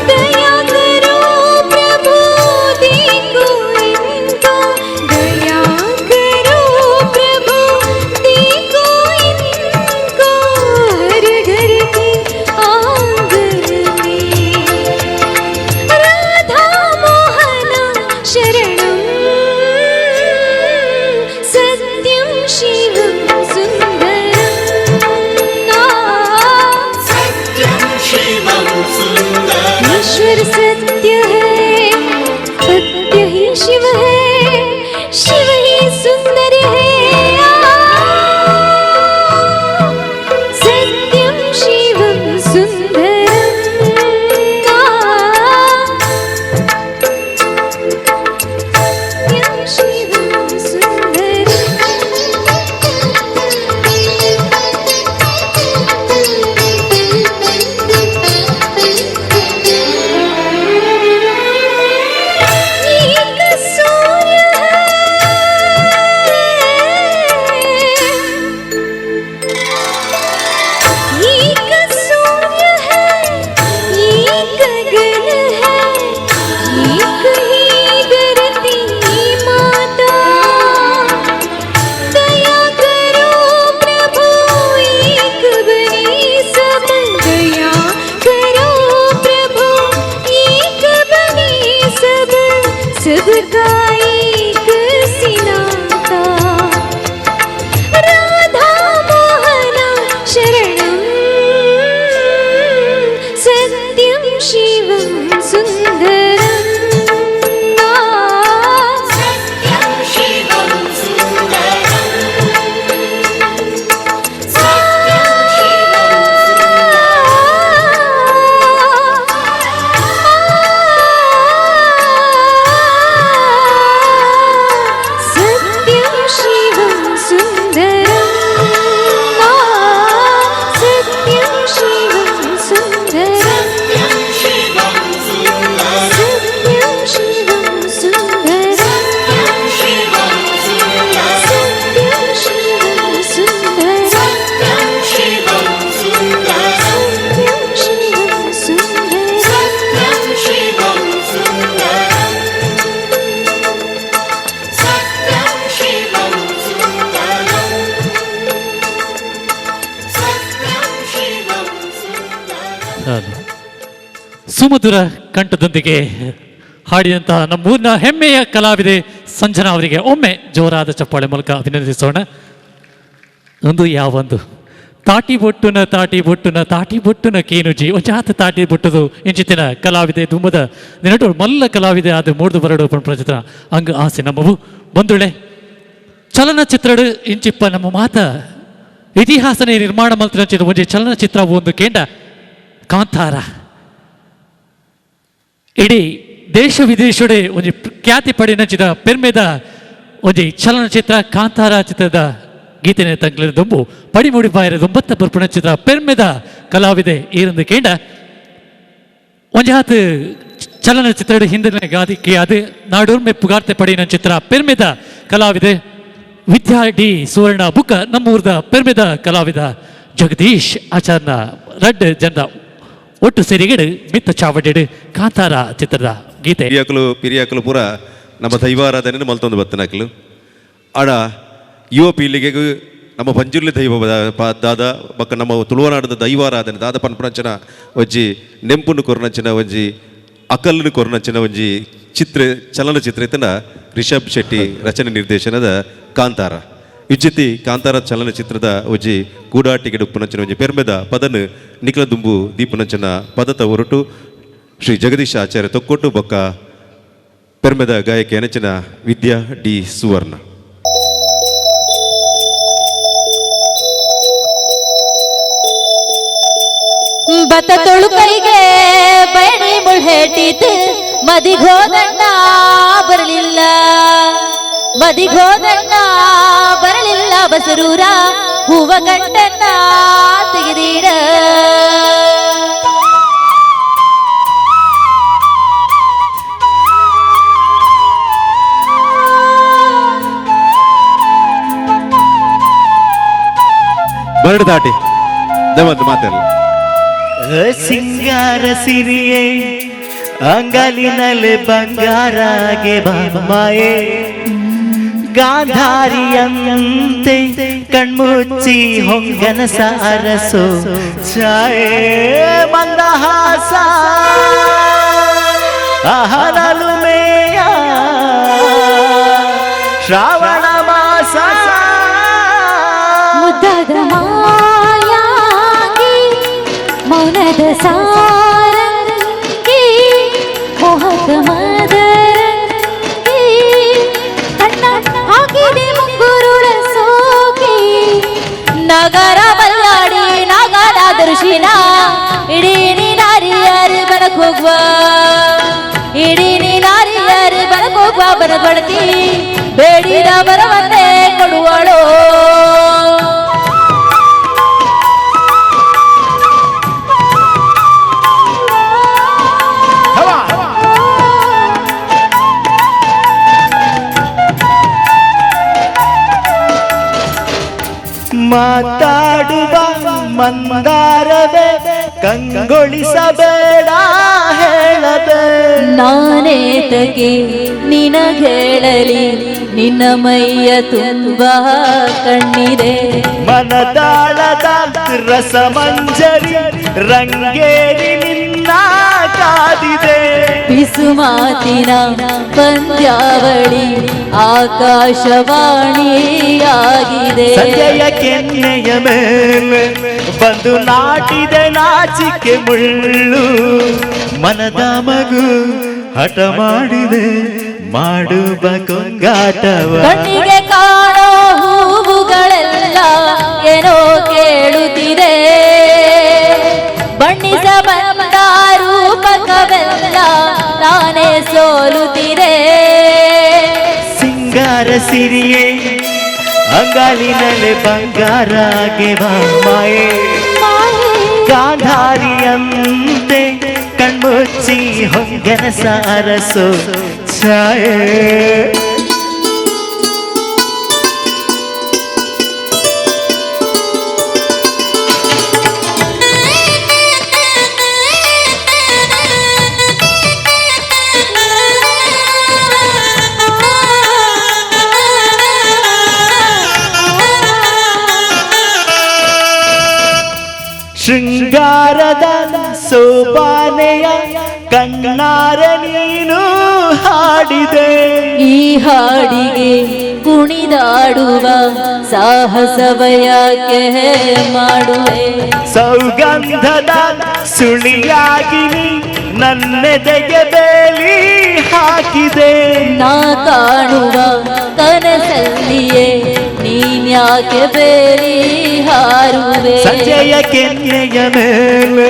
दया करो प्रभु देखो इनको दया करो प्रभु देखो इनको हर घर के आंगन में राधा मोहना शरणं सत्यं शिवं सुन्दरं सत्यं शिवं सुन्दरम् ईश्वर सत्य है सत्य ही शिव है शिव ही सुंदर है सत्यं शिवं सुन्दरं सत्यं शिवं सुन्दरम्। एक सूर्य है एक सूर्य है एक गगन है एक ही धरती माता दया करो प्रभु एक बने सब दया करो प्रभु एक बने सब सबका एक सिनाता राधा मोहना शरणं सत्यं शिवं सुन्दरं सत्यं शिवं सुन्दरम् सत्यं शिवं सत्यं शिवं सुन्दरं सत्यं शिवं सुन्दरं सत्यं शिवं सुन्दरम् सत्यं शिवं सुन्दरं सत्यं शिवं सुन्दरम् सत्यं शिवं सुन्दरं सत्यं शिवं सुन्दरम् सत्यं शिवं सुन्दरं सत्यं शिवं सुन्दरम् सत्यं शिवं सुन्दरम् सत्यं शिवं सुन्दरम्. ಸುಮಧುರ ಕಂಠದೊಂದಿಗೆ ಹಾಡಿದಂತಹ ನಮ್ಮೂರಿನ ಹೆಮ್ಮೆಯ ಕಲಾವಿದೆ ಸಂಜನಾ ಅವರಿಗೆ ಒಮ್ಮೆ ಜೋರಾದ ಚಪ್ಪಾಳೆ ಮೂಲಕ ಅಭಿನಂದಿಸೋಣ. ಒಂದು ಯಾವೊಂದು ತಾಟಿ ಬೊಟ್ಟುನ ತಾಟಿ ಬೊಟ್ಟುನ ತಾಟಿ ಬೊಟ್ಟುನ ಕೇನುಜಿ ಒಂಜಾತ ತಾಟಿ ಬೊಟ್ಟುದು ಇಂಚಿತ್ತಿನ ಕಲಾವಿದೆ ದುಂಬದ ದಿನಟು ಮಲ್ಲ ಕಲಾವಿದೆ ಆದ ಮೂಡ್ದು ಬರಡು ಪ್ರಚಿತ್ರ ಅಂಗ ಆಸೆ ನಮ್ಮವು. ಬಂದುಳೆ ಚಲನಚಿತ್ರಡು ಇಂಚಿಪ್ಪ ನಮ್ಮ ಮಾತ ಇತಿಹಾಸನೇ ನಿರ್ಮಾಣ ಮಲ್ತಿನ ಒಂಜಿ ಚಲನಚಿತ್ರ ಒಂದು ಕೇಂದ್ರ. Kantara ಇಡೀ ದೇಶ ವಿದೇಶಡೆ ಒಂಜಿ ಖ್ಯಾತಿ ಪಡಿನಂಚಿನ ಪೆರ್ಮೆದ ಒಂಜಿ ಚಲನಚಿತ್ರ ಕಾಂತಾರ ಚಿತ್ರದ ಗೀತೆನೆ ತಂಗ್ಲ ದುಂಬು ಪಡಿಮುಡಿ ಬಾಯರ ದುಂಬತ್ತ ಬರ್ಪುಣ ಚಿತ್ರ ಪೆರ್ಮೆದ ಕಲಾವಿದೆ ಈರಂದು ಕೇಂಡ ಒಂಜಾತ್ ಚಲನಚಿತ್ರದ ಹಿಂದಿನ ಗಾದಿಕೆ ಅದು ನಾಡೂರ್ಮೆ ಪುಗಾರ್ತೆ ಪಡಿನ ಚಿತ್ರ ಪೆರ್ಮೆದ ಕಲಾವಿದೆ ವಿದ್ಯಾ ಡಿ ಸುವರ್ಣ ಬುಕ್ಕ ನಮ್ಮೂರ್ದ ಪೆರ್ಮೆದ ಕಲಾವಿದ ಜಗದೀಶ್ ಆಚಾರ್ನ ರಡ್ಡ್ ಜನದ ಒಟ್ಟು ಸೇರಿಗಡು ಮಿತ್ತ ಚಾವಡಿಡು ಕಾಂತಾರ ಚಿತ್ರದ ಗೀತೆ. ಹಿರಿಯಕಲು ಪಿರಿಯಾಕಲು ಪೂರ ನಮ್ಮ ದೈವಾರಾಧನೆ ಮಲ್ತೊಂದು ಬತ್ತನಕಲು ಆಡ ಯುವ ಪೀಳಿಗೆಗೂ ನಮ್ಮ ಪಂಜುರ್ಲಿ ದೈವ ದಾದ ಬೊಕ್ಕ ನಮ್ಮ ತುಳುವನಾಡದ ದೈವಾರಾಧನೆ ದಾದ ಪನ್ಪುನಂಚಿನ ಒಂಜಿ ನೆಂಪುನು ಕೊರ್ನಂಚಿನ ಒಂಜಿ ಅಕಲ್ನು ಕೊರ್ನಂಚಿನ ಒಂಜಿ ಚಿತ್ರ ಚಲನಚಿತ್ರ ಇತ್ತನ ರಿಷಬ್ ಶೆಟ್ಟಿ ರಚನೆ ನಿರ್ದೇಶನದ ಕಾಂತಾರ. ವಿಜ್ಜಿತಿ ಕಾಂತಾರ ಚಲನಚಿತ್ರದ ಒಂಜಿ ಕೂಡಾಟಿಗೆ ಉಪ್ಪುನಂಚಿನ ಒಂಜಿ ಪೆರ್ಮೆದ ಪದನು ನಿಖಲ ದುಂಬು ದೀಪನಂಚಿನ ಪದತ ಹೊರಟು ಶ್ರೀ ಜಗದೀಶ ಆಚಾರ್ಯ ತೊಕ್ಕೊಟ್ಟು ಬೊಕ್ಕ ಪೆರ್ಮೆದ ಗಾಯಕಿ ಅನಚಿನ ವಿದ್ಯಾ ಡಿ ಸುವರ್ಣ. ಬತ ತೊಳು ಕೈಗೆ ಬಯಣಿ ಮುಳ್ಹೇಟಿತು ಮದಿಗೋದಣ್ಣ ಬರಲಿಲ್ಲ, ಮದಿಗೋದಣ್ಣ ಬರಲಿಲ್ಲ, ಬಸರೂರ ಹೂವ ಗಂಟನ್ನ ತೆಗೆದೀಡ. ಬರಡು ದಾಟಿ ದವಂತ ಮಾತೆಲ್ಲ ಸಿಂಗಾರ ಸಿರಿಯೇ ಅಂಗಲಿನಲೆ ಬಂಗಾರಾಗೆ ಮಾಯೆ ಗಾಂಧಾರಿಯಂತೆ ಕಣ್ಮುಚ್ಚಿ ಹೊಂಗನ ಸಾರಸೋ ಛಾಯೆ ಮಂದಹಾಸ ಅಹನಲುಮೆಯ ಶ್ರಾವಣ ಮಾಸ ಮುದ್ದದ ಮಾಯಾಗಿ ಮೌನದ ಸಾರಂಗಿ ಮೋಹದ ಮದರಂಗಿ ಕಣ್ಣ ಹಾಕಿದೆ ಮುಂಗುರುಳ ಸೋಗಿ. ನಗರ ಬಲ್ಲಾಡಿ ನಾಗನ ದರ್ಶಿನ ಇಡೀ ನೀನಾರಿಯರು ಬನಕ್ ಹೋಗುವ, ಇಡೀ ನೀನಾರಿಯರು ಬನಕ್ ಹೋಗುವ, ಬನಗೊಡತಿ ಬೇಡಿದ ಬರವನ್ನೇ ಕೊಡುವಳು. ಮಾತಾಡುವ ಮಂದಾರವೇ ಕಂಗೊಳಿಸಬೇಡ ಹೇಳದೆ, ನಾನೇತಕ್ಕೆ ನಿನಗೇಳಲಿ ನಿನ್ನ ಮೈಯ ತುಂಬ ಕಣ್ಣಿದೆ. ಮನದಾಳದ ರಸಮಂಜರಿ ರಂಗೇರಿ ನಿನ್ನ ಕಾದಿದೆ. ಬಿಸು ಮಾತಿನ ಪಂದ್ಯಾವಳಿ ಆಕಾಶವಾಣಿಯಾಗಿದೆ. ಸಂಜೆಯ ಕೆನ್ನೆಯ ಮೇಲೆ ಬಂದು ನಾಟಿದೆ ನಾಚಿಕೆ ಮುಳ್ಳು, ಮನದ ಮಗು ಹಠ ಮಾಡಿದೆ ಮಾಡುವ ಕೊಂಗಾಟವ. ಕಣ್ಣಿಗೆ ಕಾಣೋ ಹೂವುಗಳೆಲ್ಲ ಏನೋ ಕೇಳುತ್ತಿದೆ, ಬಣ್ಣಿಸ ಬಂದ ರೂಪಕವೆಲ್ಲ ತಾನೇ ಸೋಲುತ್ತಿದೆ. ಸಿಂಗಾರ ಸಿರಿಯೇ ಅಂಗಾಲಿನಲೆ ಬಂಗಾರಾಗೆ ಮಾಯೆ ಗಾಂಧಾರಿಯಂತೆ ಕಣ್ಮುಚ್ಚಿ ಹೊಂಗನ ಸಾರಸೋ ಛಾಯೆ. ಶೃಂಗಾರದ ಸೋಪಾನೆಯ ಕಣ್ಣಾರ ನೀನು ಹಾಡಿದೆ, ಈ ಹಾಡಿಗೆ ಕುಣಿದಾಡುವ ಸಾಹಸವಯಾಕೆ ಮಾಡುವೆ. ಸೌಗಂಧದ ಸುಳಿಯಾಗಿ ನನ್ನೆದೆಗೆ ಬೇಲಿ ಹಾಕಿದೆ. ನಾ ಕಾಣುವ ಕನಸಲ್ಲಿಯೇ ನೀನ್ಯಾಕೆ ಬೇಲಿ ಹಾರುವೆ. ಸಂಜೆಯ ಕೆನ್ನೆಯ ಮೇಲೆ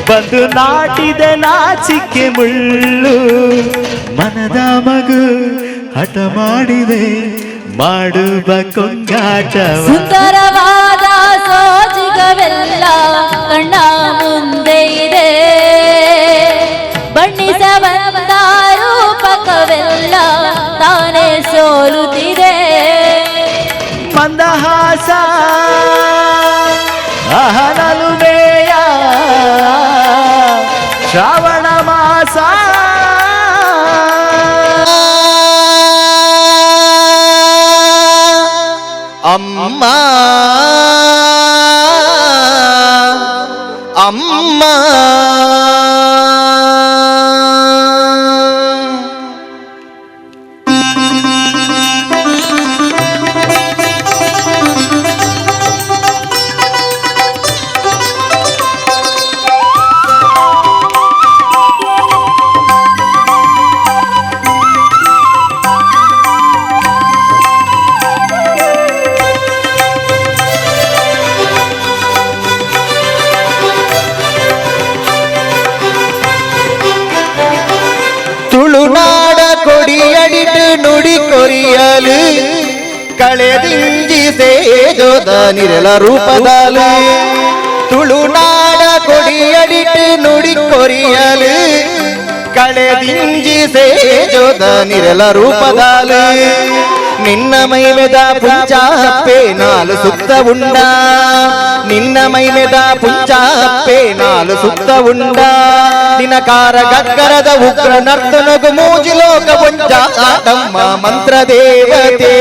ಬಂದು ನಾಟಿದೆ ನಾಚಿಕೆ ಮುಳ್ಳು. ಮನದ ಮಗು ಹಠ ಮಾಡಿದೆ ಮಾಡುವ ಕೊಂಗಾಟವ. ಸುಂದರವಾದ ಸೋಜಿಗವೆಲ್ಲ ಕಣ್ಣ ಮುಂದೆ ಇದೆ, ಬಣ್ಣಿಸ ಬಂದ ರೂಪಕವೆಲ್ಲ ತಾನೇ ಸೋಲುತ್ತಿದೆ. ಮಂದಹಾಸ ಅಹನಲುಮೆಯ ಶ್ರಾವಣ ಮಾಸ. ಅಮ್ಮ ಅಮ್ಮ ತುಳುನಾಡ ಕೊಡಿಯಡಿಟ್ಟು ನುಡಿ ಕೊರಿಯಲು ಕಳೆದಿಂಜಿ ಸೇಜೋದ ನಿರಲ ರೂಪದಾಲು. ತುಳುನಾಡ ಕೊಡಿಯಡಿಟ್ಟು ನುಡಿ ಕೊರಿಯಲು ಕಳೆದಿಂಜಿ ಸೇಜೋದ ನಿರಲ ರೂಪದಾಲು. ನಿನ್ನ ಮೈಮೆದ ಪುಂಚಾಪ್ಪೆ ನಾಲು ಸುತ್ತ ಉಂಡ, ನಿನ್ನ ಮೈಮೆದ ಪುಂಚಾಪ್ಪೆ ನಾಲು ಸುತ್ತ ಉಂಡ. ನಿನಕಾರ ಗಗ್ಗರದ ಉಗ್ರ ನರ್ತನಗು ಮೂಜಿ ಲೋಕ ಪುಂಜ. ಅಮ್ಮ ಮಂತ್ರದೇವತೆ,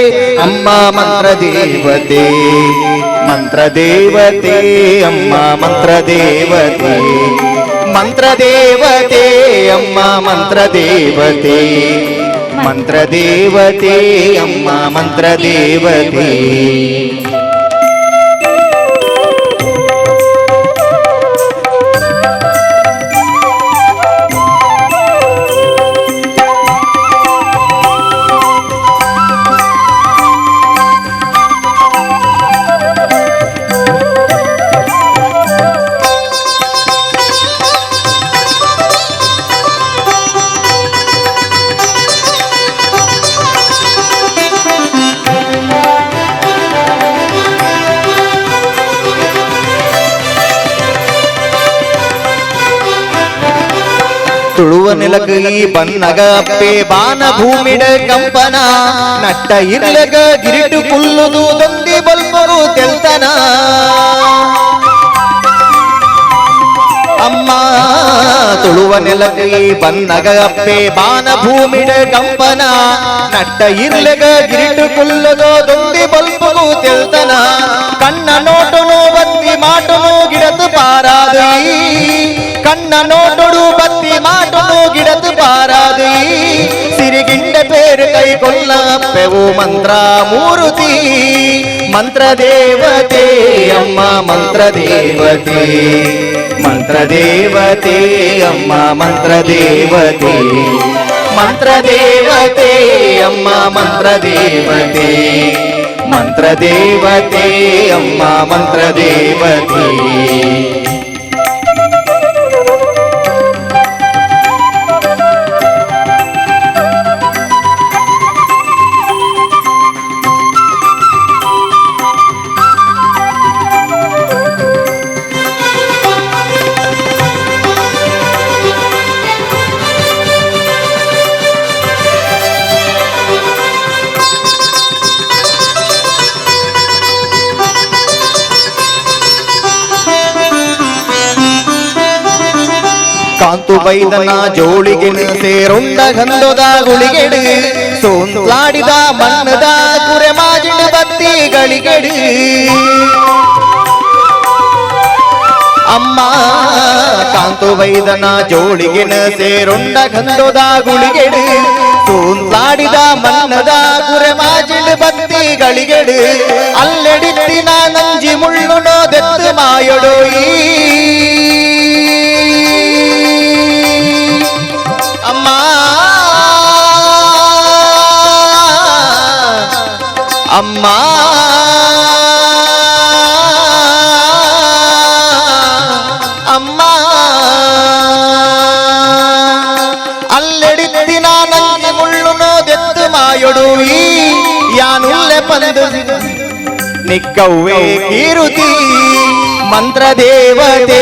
ಅಮ್ಮ ಮಂತ್ರದೇವತೆ, ಮಂತ್ರದೇವತೆ, ಅಮ್ಮ ಮಂತ್ರದೇವತೆ, ಮಂತ್ರದೇವತೆ, ಅಮ್ಮ ಮಂತ್ರದೇವತೆ, ಮಂತ್ರದೇವತೆ, ಅಮ್ಮ ಮಂತ್ರದೇವತೆ. ತುಳುವ ನೆಲಕ ಈ ಬನ್ನಗ ಅಪ್ಪೆ ಬಾನ ಭೂಮಿಡ ಕಂಪನ, ನಟ್ಟ ಇರ್ಲಗ ಗಿರಿಟು ಕುಲ್ಲುದು ದೊಂದಿ ಬಲ್ಮರು ತೆಲ್ತನ. ಅಮ್ಮ ತುಳುವ ನೆಲಕ ಈ ಬನ್ನಗ ಅಪ್ಪೆ ಬಾನ ಭೂಮಿಡ ಕಂಪನ, ನಟ್ಟ ಇರ್ಲಗ ಗಿರಿಟು ಕುಲ್ಲುದು ದೊಂದಿ ಬಲ್ಮರು ತೆಲ್ತನ. ಕಣ್ಣ ನೋಟುನು ಬತ್ತಿ ಮಾಟುನು ಗಿಡತು ಪಾರಾದು, ಕಣ್ಣ ನೋಟುಡು ಬತ್ತಿ ಮಾಟುನು ಗಿಡತು ಪಾರಾದು. ಸಿರಿಗಿಂಡ ಪೇರು ಕೈ ಕೊಲ್ಲ ಅಪ್ಪೆವು ಮಂತ್ರ ಮೂರುತಿ, ಮಂತ್ರದೇವತೆ, ಅಮ್ಮ ಮಂತ್ರದೇವತೆ, ಮಂತ್ರದೇವತೆ, ಅಮ್ಮ ಮಂತ್ರದೇವತೆ, ಮಂತ್ರದೇವತೆ, ಅಮ್ಮ ಮಂತ್ರದೇವತೆ, ಮಂತ್ರದೇವತೆ, ಅಮ್ಮ ಮಂತ್ರದೇವತೆ. ಕಾಂತು ಬೈದನ ಜೋಳಿಗೆನು ಸೇರುಂಡ ಗಂಧದ ಗುಳಿಗೆಡು, ಸೋಂದ್ಲಾಡಿದ ಮಣ್ಣದ ಕುರೆ ಮಾಜಿಡು ಬತ್ತಿಗಳಿಗೆಡು. ಅಮ್ಮ ಕಾಂತು ಬೈದನ ಜೋಳಿಗೆನ ಸೇರುಂಡ ಗಂಧದ ಗುಳಿಗೆಡು, ಸೋಂದ್ಲಾಡಿದ ಮಣ್ಣದ ಕುರೆ ಮಾಜಿಡು ಬತ್ತಿಗಳಿಗೆಡು. ಅಲ್ಲೆಡಿತ್ತಿನ ನಂಜಿ ಮುಳ್ಳುನೋ ದೆತ್ತು ಮಾಯೊಡೋಯಿ. ಅಮ್ಮ ಅಮ್ಮ ಅಮ್ಮ. ಪಂದು ನಿಕ್ಕವ್ವೇ ಕೀರುತಿ ಮಂತ್ರದೇವತೆ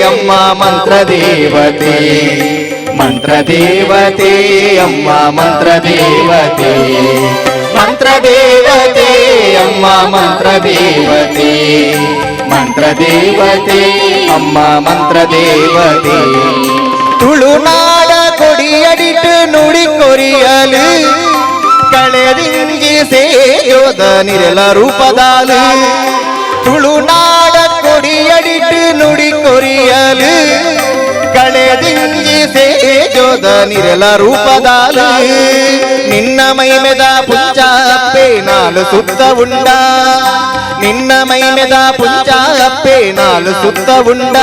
ಅಮ್ಮ ಮಂತ್ರದೇವತೆ ಮಂತ್ರದೇವತೆ ಅಮ್ಮ ಮಂತ್ರದೇವತೆ ಮಂತ್ರದೇವತೆ ಅಮ್ಮ ಮಂತ್ರದೇವತೆ ಮಂತ್ರದೇವತೆ ಅಮ್ಮ ಮಂತ್ರದೇವತೆ ತುಳುನಾಡ ಕೊಡಿಯಡಿಟ್ಟು ನುಡಿ ಕೊರಿಯಲು ಕಳೆದಿಂಜಿ ಸೇಯೋದ ನಿರಲ ರೂಪದಾಲು ತುಳುನಾಡ ಕೊಡಿಯಡಿಟ್ಟು ನುಡಿ ಕೊರಿಯಲು ಕಳೆದಿಂಜಿ ಸೇಜೋದ ನಿರಲ ರೂಪದಾಲು ನಿನ್ನ ಮೈಮೆದ ಪುಂಚಾಪ್ಪೆ ನಾಲು ಸುತ್ತ ಉಂಡ ನಿನ್ನ ಮೈಮೆದ ಪುಂಚಾಪ್ಪೆ ನಾಲು ಸುತ್ತ ಉಂಡ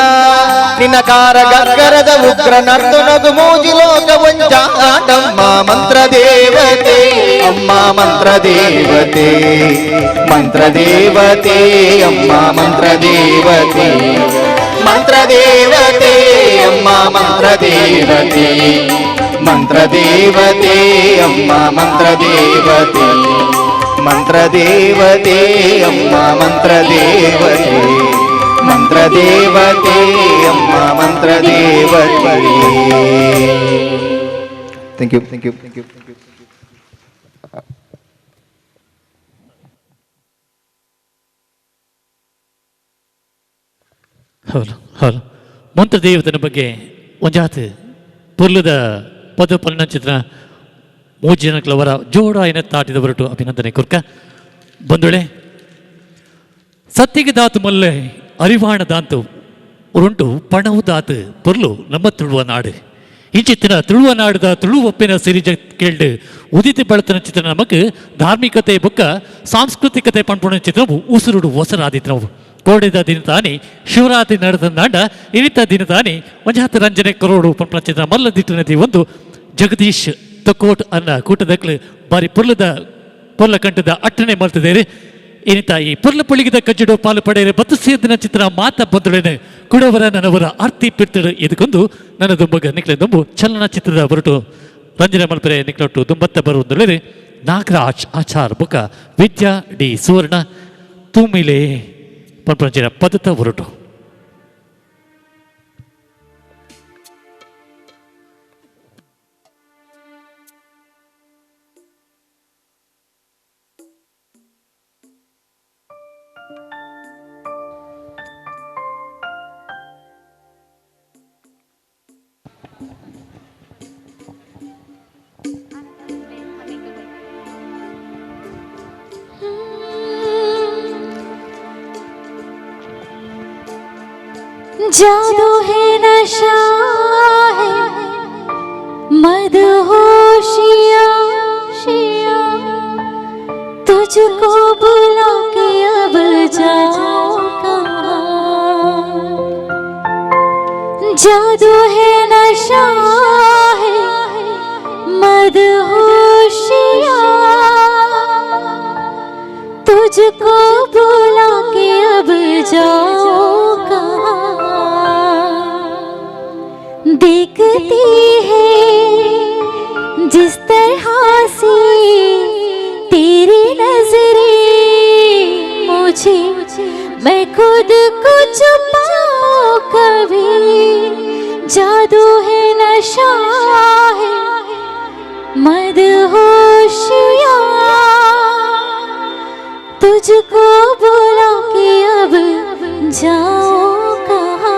ನಿನ್ನ ಕಾರ ಗಗ್ಗರದ ಉಗ್ರ ನರ್ತನಗು ಮೂಜಿ ಲೋಕ ಒಂಚಾಟಮ್ಮ ಮಂತ್ರದೇವತೆ ಅಮ್ಮ ಮಂತ್ರದೇವತೆ ಮಂತ್ರದೇವತೆ ಅಮ್ಮ ಮಂತ್ರದೇವತೆ ಮಂತ್ರದೇವತೆ ಅಮ್ಮ ಮಂತ್ರದೇವತೆ ಮಂತ್ರದೇವತೆ ಅಮ್ಮ ಮಂತ್ರದೇವತೆ ಮಂತ್ರದೇವತೆ ಅಮ್ಮ ಮಂತ್ರದೇವತೆ ಮಂತ್ರದೇವತೆ ಅಮ್ಮ ಮಂತ್ರದೇವತೆ. Thank you, thank you, thank you. ಹೌದು ಹೌದು. ಮಂತ್ರದೇವತನ ಬಗ್ಗೆ ಒಂಜಾತ್ ಪೊರ್ಲುದ ಪದ ಚಿತ್ರ ಮೂರು ಜನಕ್ಲವರ ಜೋಡಾಯನ ತಾಟಿದ ಹೊರಟು ಅಭಿನಂದನೆ ಕುರ್ಕ ಬಂದುಳೆ ಸತ್ತಿಗೆ ದಾತು ಮಲ್ಲೆ ಅರಿವಾಣ ದಾಂತು ಉರುಂಟು ಪಣವು ದಾತು ಪೊರ್ಲು ನಮ್ಮ ತುಳುವ ನಾಡು. ಇಂಚಿತ್ತಿನ ತುಳುವ ನಾಡುದ ತುಳುವಪ್ಪಿನ ಸಿರಿಜ ಕೇಳ್ಡು ಉದಿತಿ ಬಳತನ ಚಿತ್ರ ನಮಕ್ ಧಾರ್ಮಿಕತೆ ಬೊಕ್ಕ ಸಾಂಸ್ಕೃತಿಕತೆ ಪಣ್ಪುಣ ಚಿತ್ರವು ಉಸುರುಡು ಒಸರಾದಿತ್ರವು. ಕೋಡಿದ ದಿನ ತಾನಿ ಶಿವರಾತ್ರಿ ನಡೆದ ಇನಿತ ದಿನ ತಾನಿ ಒಂಜಾತ ರಂಜನೆ ಕರೋಡು ಪಂಪನ ಚಿತ್ರ ಮಲ್ಲ ದಿಟ್ಟು ನದಿ ಒಂದು ಜಗದೀಶ್ ತಕೋಟ್ ಅನ್ನ ಕೂಟದಕ್ಲು ಬಾರಿ ಪುರ್ಲದ ಪೊರ್ಲ ಕಂಠದ ಅಟ್ಟಣೆ ಮಲ್ತದೇರಿ. ಇನಿತ ಈ ಪುರ್ಲ ಪುಳಿಗಿದ ಕಜ್ಜಡು ಪಾಲು ಪಡೆಯರೆ ಬತ್ತು ಸೇದಿನ ಚಿತ್ರ ಮಾತ ಬಂದುಳೇನೆ ಕುಡವರ ನನವರ ಆರ್ತಿ ಪಿರ್ತಡು ಇದಕ್ಕೊಂದು ನನ್ನ ದುಂಬಗ ನಿಕ್ಲೆ ದುಂಬು ಚಲನಚಿತ್ರದ ಹೊರಟು ರಂಜನೆ ಮಲ್ಪರೆ ನಿಕ್ಲೊಟ್ಟು ದುಂಬತ್ತ ಬರುವುದರಲ್ಲಿ ನಾಗರಾಜ್ ಆಚಾರ್ ಬುಕ ವಿದ್ಯಾ ಡಿ ಸುವರ್ಣ ತೂಮಿಲೆ ಪಂಪಂಚಿನ ಪದತ ಹೊರಟು. जादू है नशा है मदहोशिया शिया तुझको बुला के अब जाऊं कहाँ। जादू है नशा है मदहोशिया तुझको बुला के अब जाऊं कहाँ। देखती है जिस तरह से तेरी नजरें मुझे मैं खुद को छुपाऊं कभी। जादू है नशा है मदहोशिया तुझको बुला के अब जाऊं कहाँ।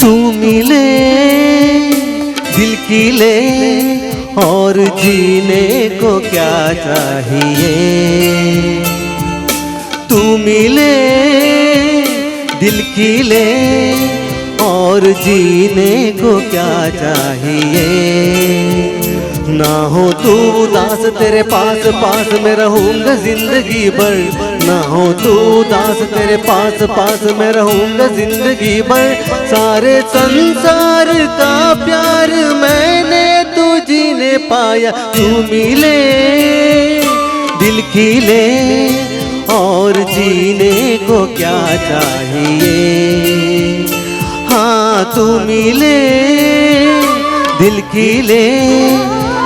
तू मिले दिल की ले और जीने को क्या चाहिए। तू मिले दिल खिले और जीने को क्या चाहिए। ना हो तू उदास तेरे पास पास मैं रहूँगा जिंदगी भर, ना हो तू उदास तेरे पास पास मैं रहूँगा जिंदगी भर। सारे संसार का प्यार मैंने तुझी ने पाया, तू मिले दिल खिले और जीने को क्या चाहिए। हाँ तू मिले दिल खिले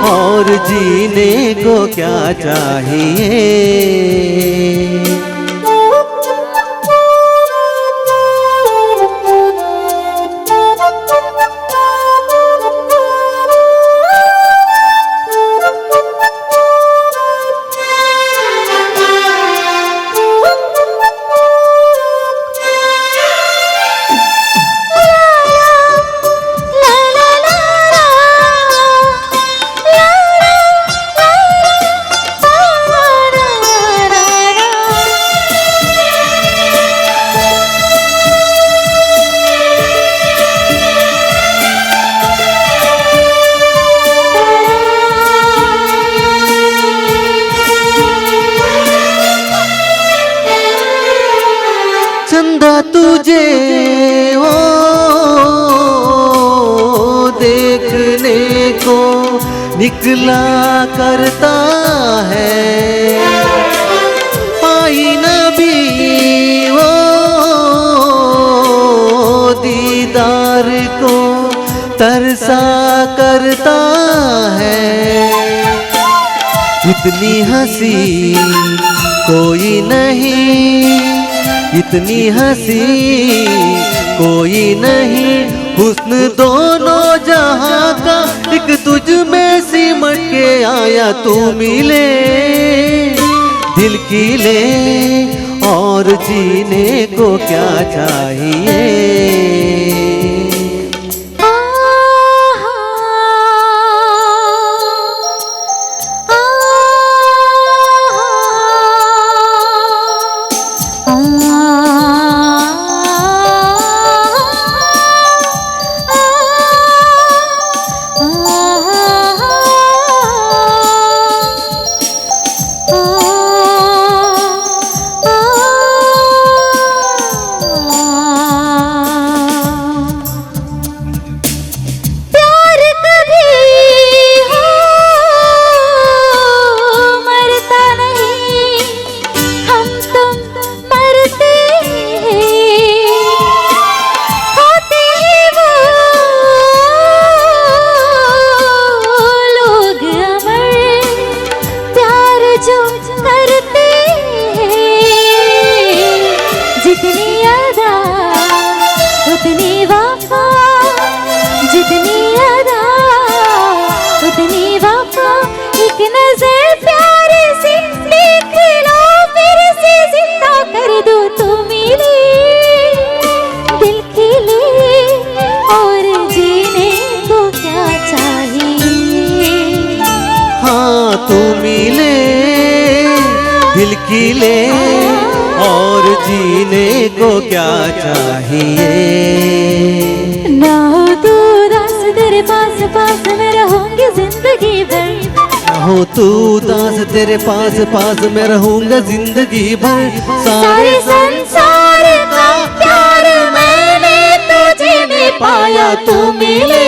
और जीने को क्या चाहिए। चंदा तुझे ओ देखने को निकला करता है, आईना भी ओ दीदार को तरसा करता है। इतनी हंसी कोई नहीं, इतनी हंसी कोई नहीं, हुस्न दोनों जहां का एक तुझ में सिमट के आया। तू मिले दिल खिले और जीने को क्या चाहिए। दिल खिले और जीने को क्या चाहिए। ना हो तू उदास तेरे पास पास मैं रहूंगी जिंदगी भर, ना हो तू उदास तेरे पास पास मैं रहूंगा जिंदगी भर। सारे संसार का प्यार मैंने तुझे में पाया, तू मिले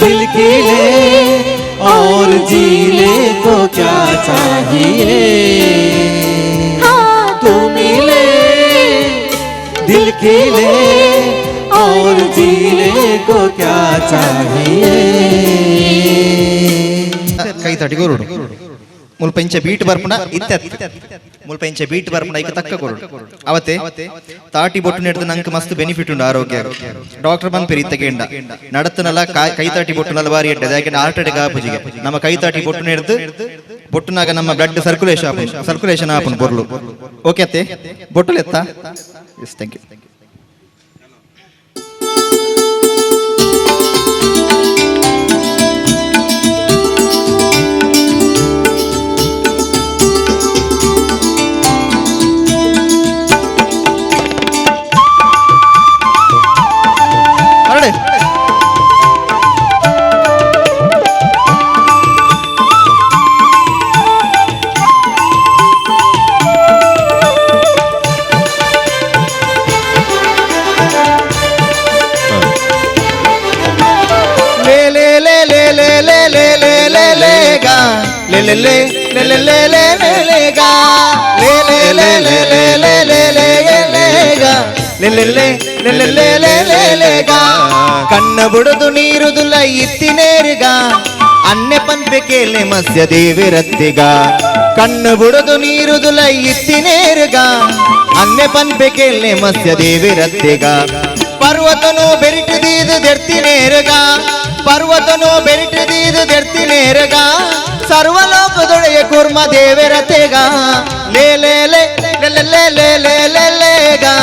दिल खिले और जीने को क्या चाहिए। हाँ तू मिले दिल खिले और जीने को क्या चाहिए। ಕೈ ತಟಿ ಕೊರಡು ಮುಲ್ಪ ಇಂಚ ಬೀಟ್ ಬರ್ಪುಣ ಇತ್ತೆ ಮುಲ್ಪ ಇಂಚ ಬೀಟ್ ಬರ್ಪುಣ ಐಕ ತಕ್ಕ ಕೊರಡು ಅವತ್ತೆ ತಾಟಿ ಬೊಟ್ಟು ನೆಡ್ದು ನಂಗೆ ಮಸ್ತ್ ಬೆನಿಫಿಟ್ ಉಂಡು ಆರೋಗ್ಯ. ಡಾಕ್ಟರ್ ಬಂದ್ ಪೆರಿ ಇತ್ತಗೆಂಡ ನಡತನಲ್ಲ ಕೈ ತಾಟಿ ಬೊಟ್ಟು ಬಾರಿ ಎಡ್ಡೆ, ಯಾಕೆಂದ್ರೆ ಹಾರ್ಟ್ ಅಟ್ಯಾಕ್ ಆಪುಜಿಗೆ ನಮ್ಮ ಕೈ ತಾಟಿ ಬೊಟ್ಟು ನೆಡ್ದು ಬೊಟ್ಟುನಾಗ ನಮ್ಮ ಬ್ಲಡ್ ಸರ್ಕ್ಯುಲೇಷನ್ ಆಪುಂಡು, ಸರ್ಕ್ಯುಲೇಷನ್ ಆಪುಂಡು ಬೊರ್ಲು. ಓಕೆ ಅತ್ತೆ ಬೊಟ್ಟುಲು ಎತ್ತ? Yes, thank you. ಲೇ ಲೇ ಲೇ ಲೇ ಲೇ ಲೇ ಲೇ ಲೇ ಗಾ ಲೇ ಲೇ ಲೇ ಲೇ ಲೇ ಲೇ ಲೇ ಲೇ ಲೇ ಗಾ ಲೇ ಲೇ ಲೇ ಲೇ ಲೇ ಲೇ ಲೇ ಲೇ ಗಾ ಕಣ್ಣ ಬುಡದು ನೀರುದುಲ ಇತ್ತಿನೇರುಗ ಅನ್ನೆ ಪನ್ಪೆ ಕೇಳೆ ಮತ್ಸ್ಯ ದೇವಿರತ್ತಿಗ ಕಣ್ಣು ಬುಡದು ನೀರುದುಲ ಇತ್ತಿನೇರುಗ ಅನ್ನೆ ಪನ್ಪೆ ಕೇಳೆ ಮತ್ಸ್ಯ ದೇವಿರತ್ತಿಗ ಪರ್ವತನು ಬೆರಿಟುದೀದು ದೆರ್ತಿನೇರುಗ ಪರ್ವತನು ಬೆರಿಟುದೀದು ದೆರ್ತಿನೇರುಗ ಸರ್ವಲೋಕದೊಡೆಯ ಕೂರ್ಮ ದೇವಿರತೆಗ ಲೇ ಲೇ ಲೇ ಲೇ ಲೇ ಲೇ ಲೇ ಲೇ ಲೇ ಗಾ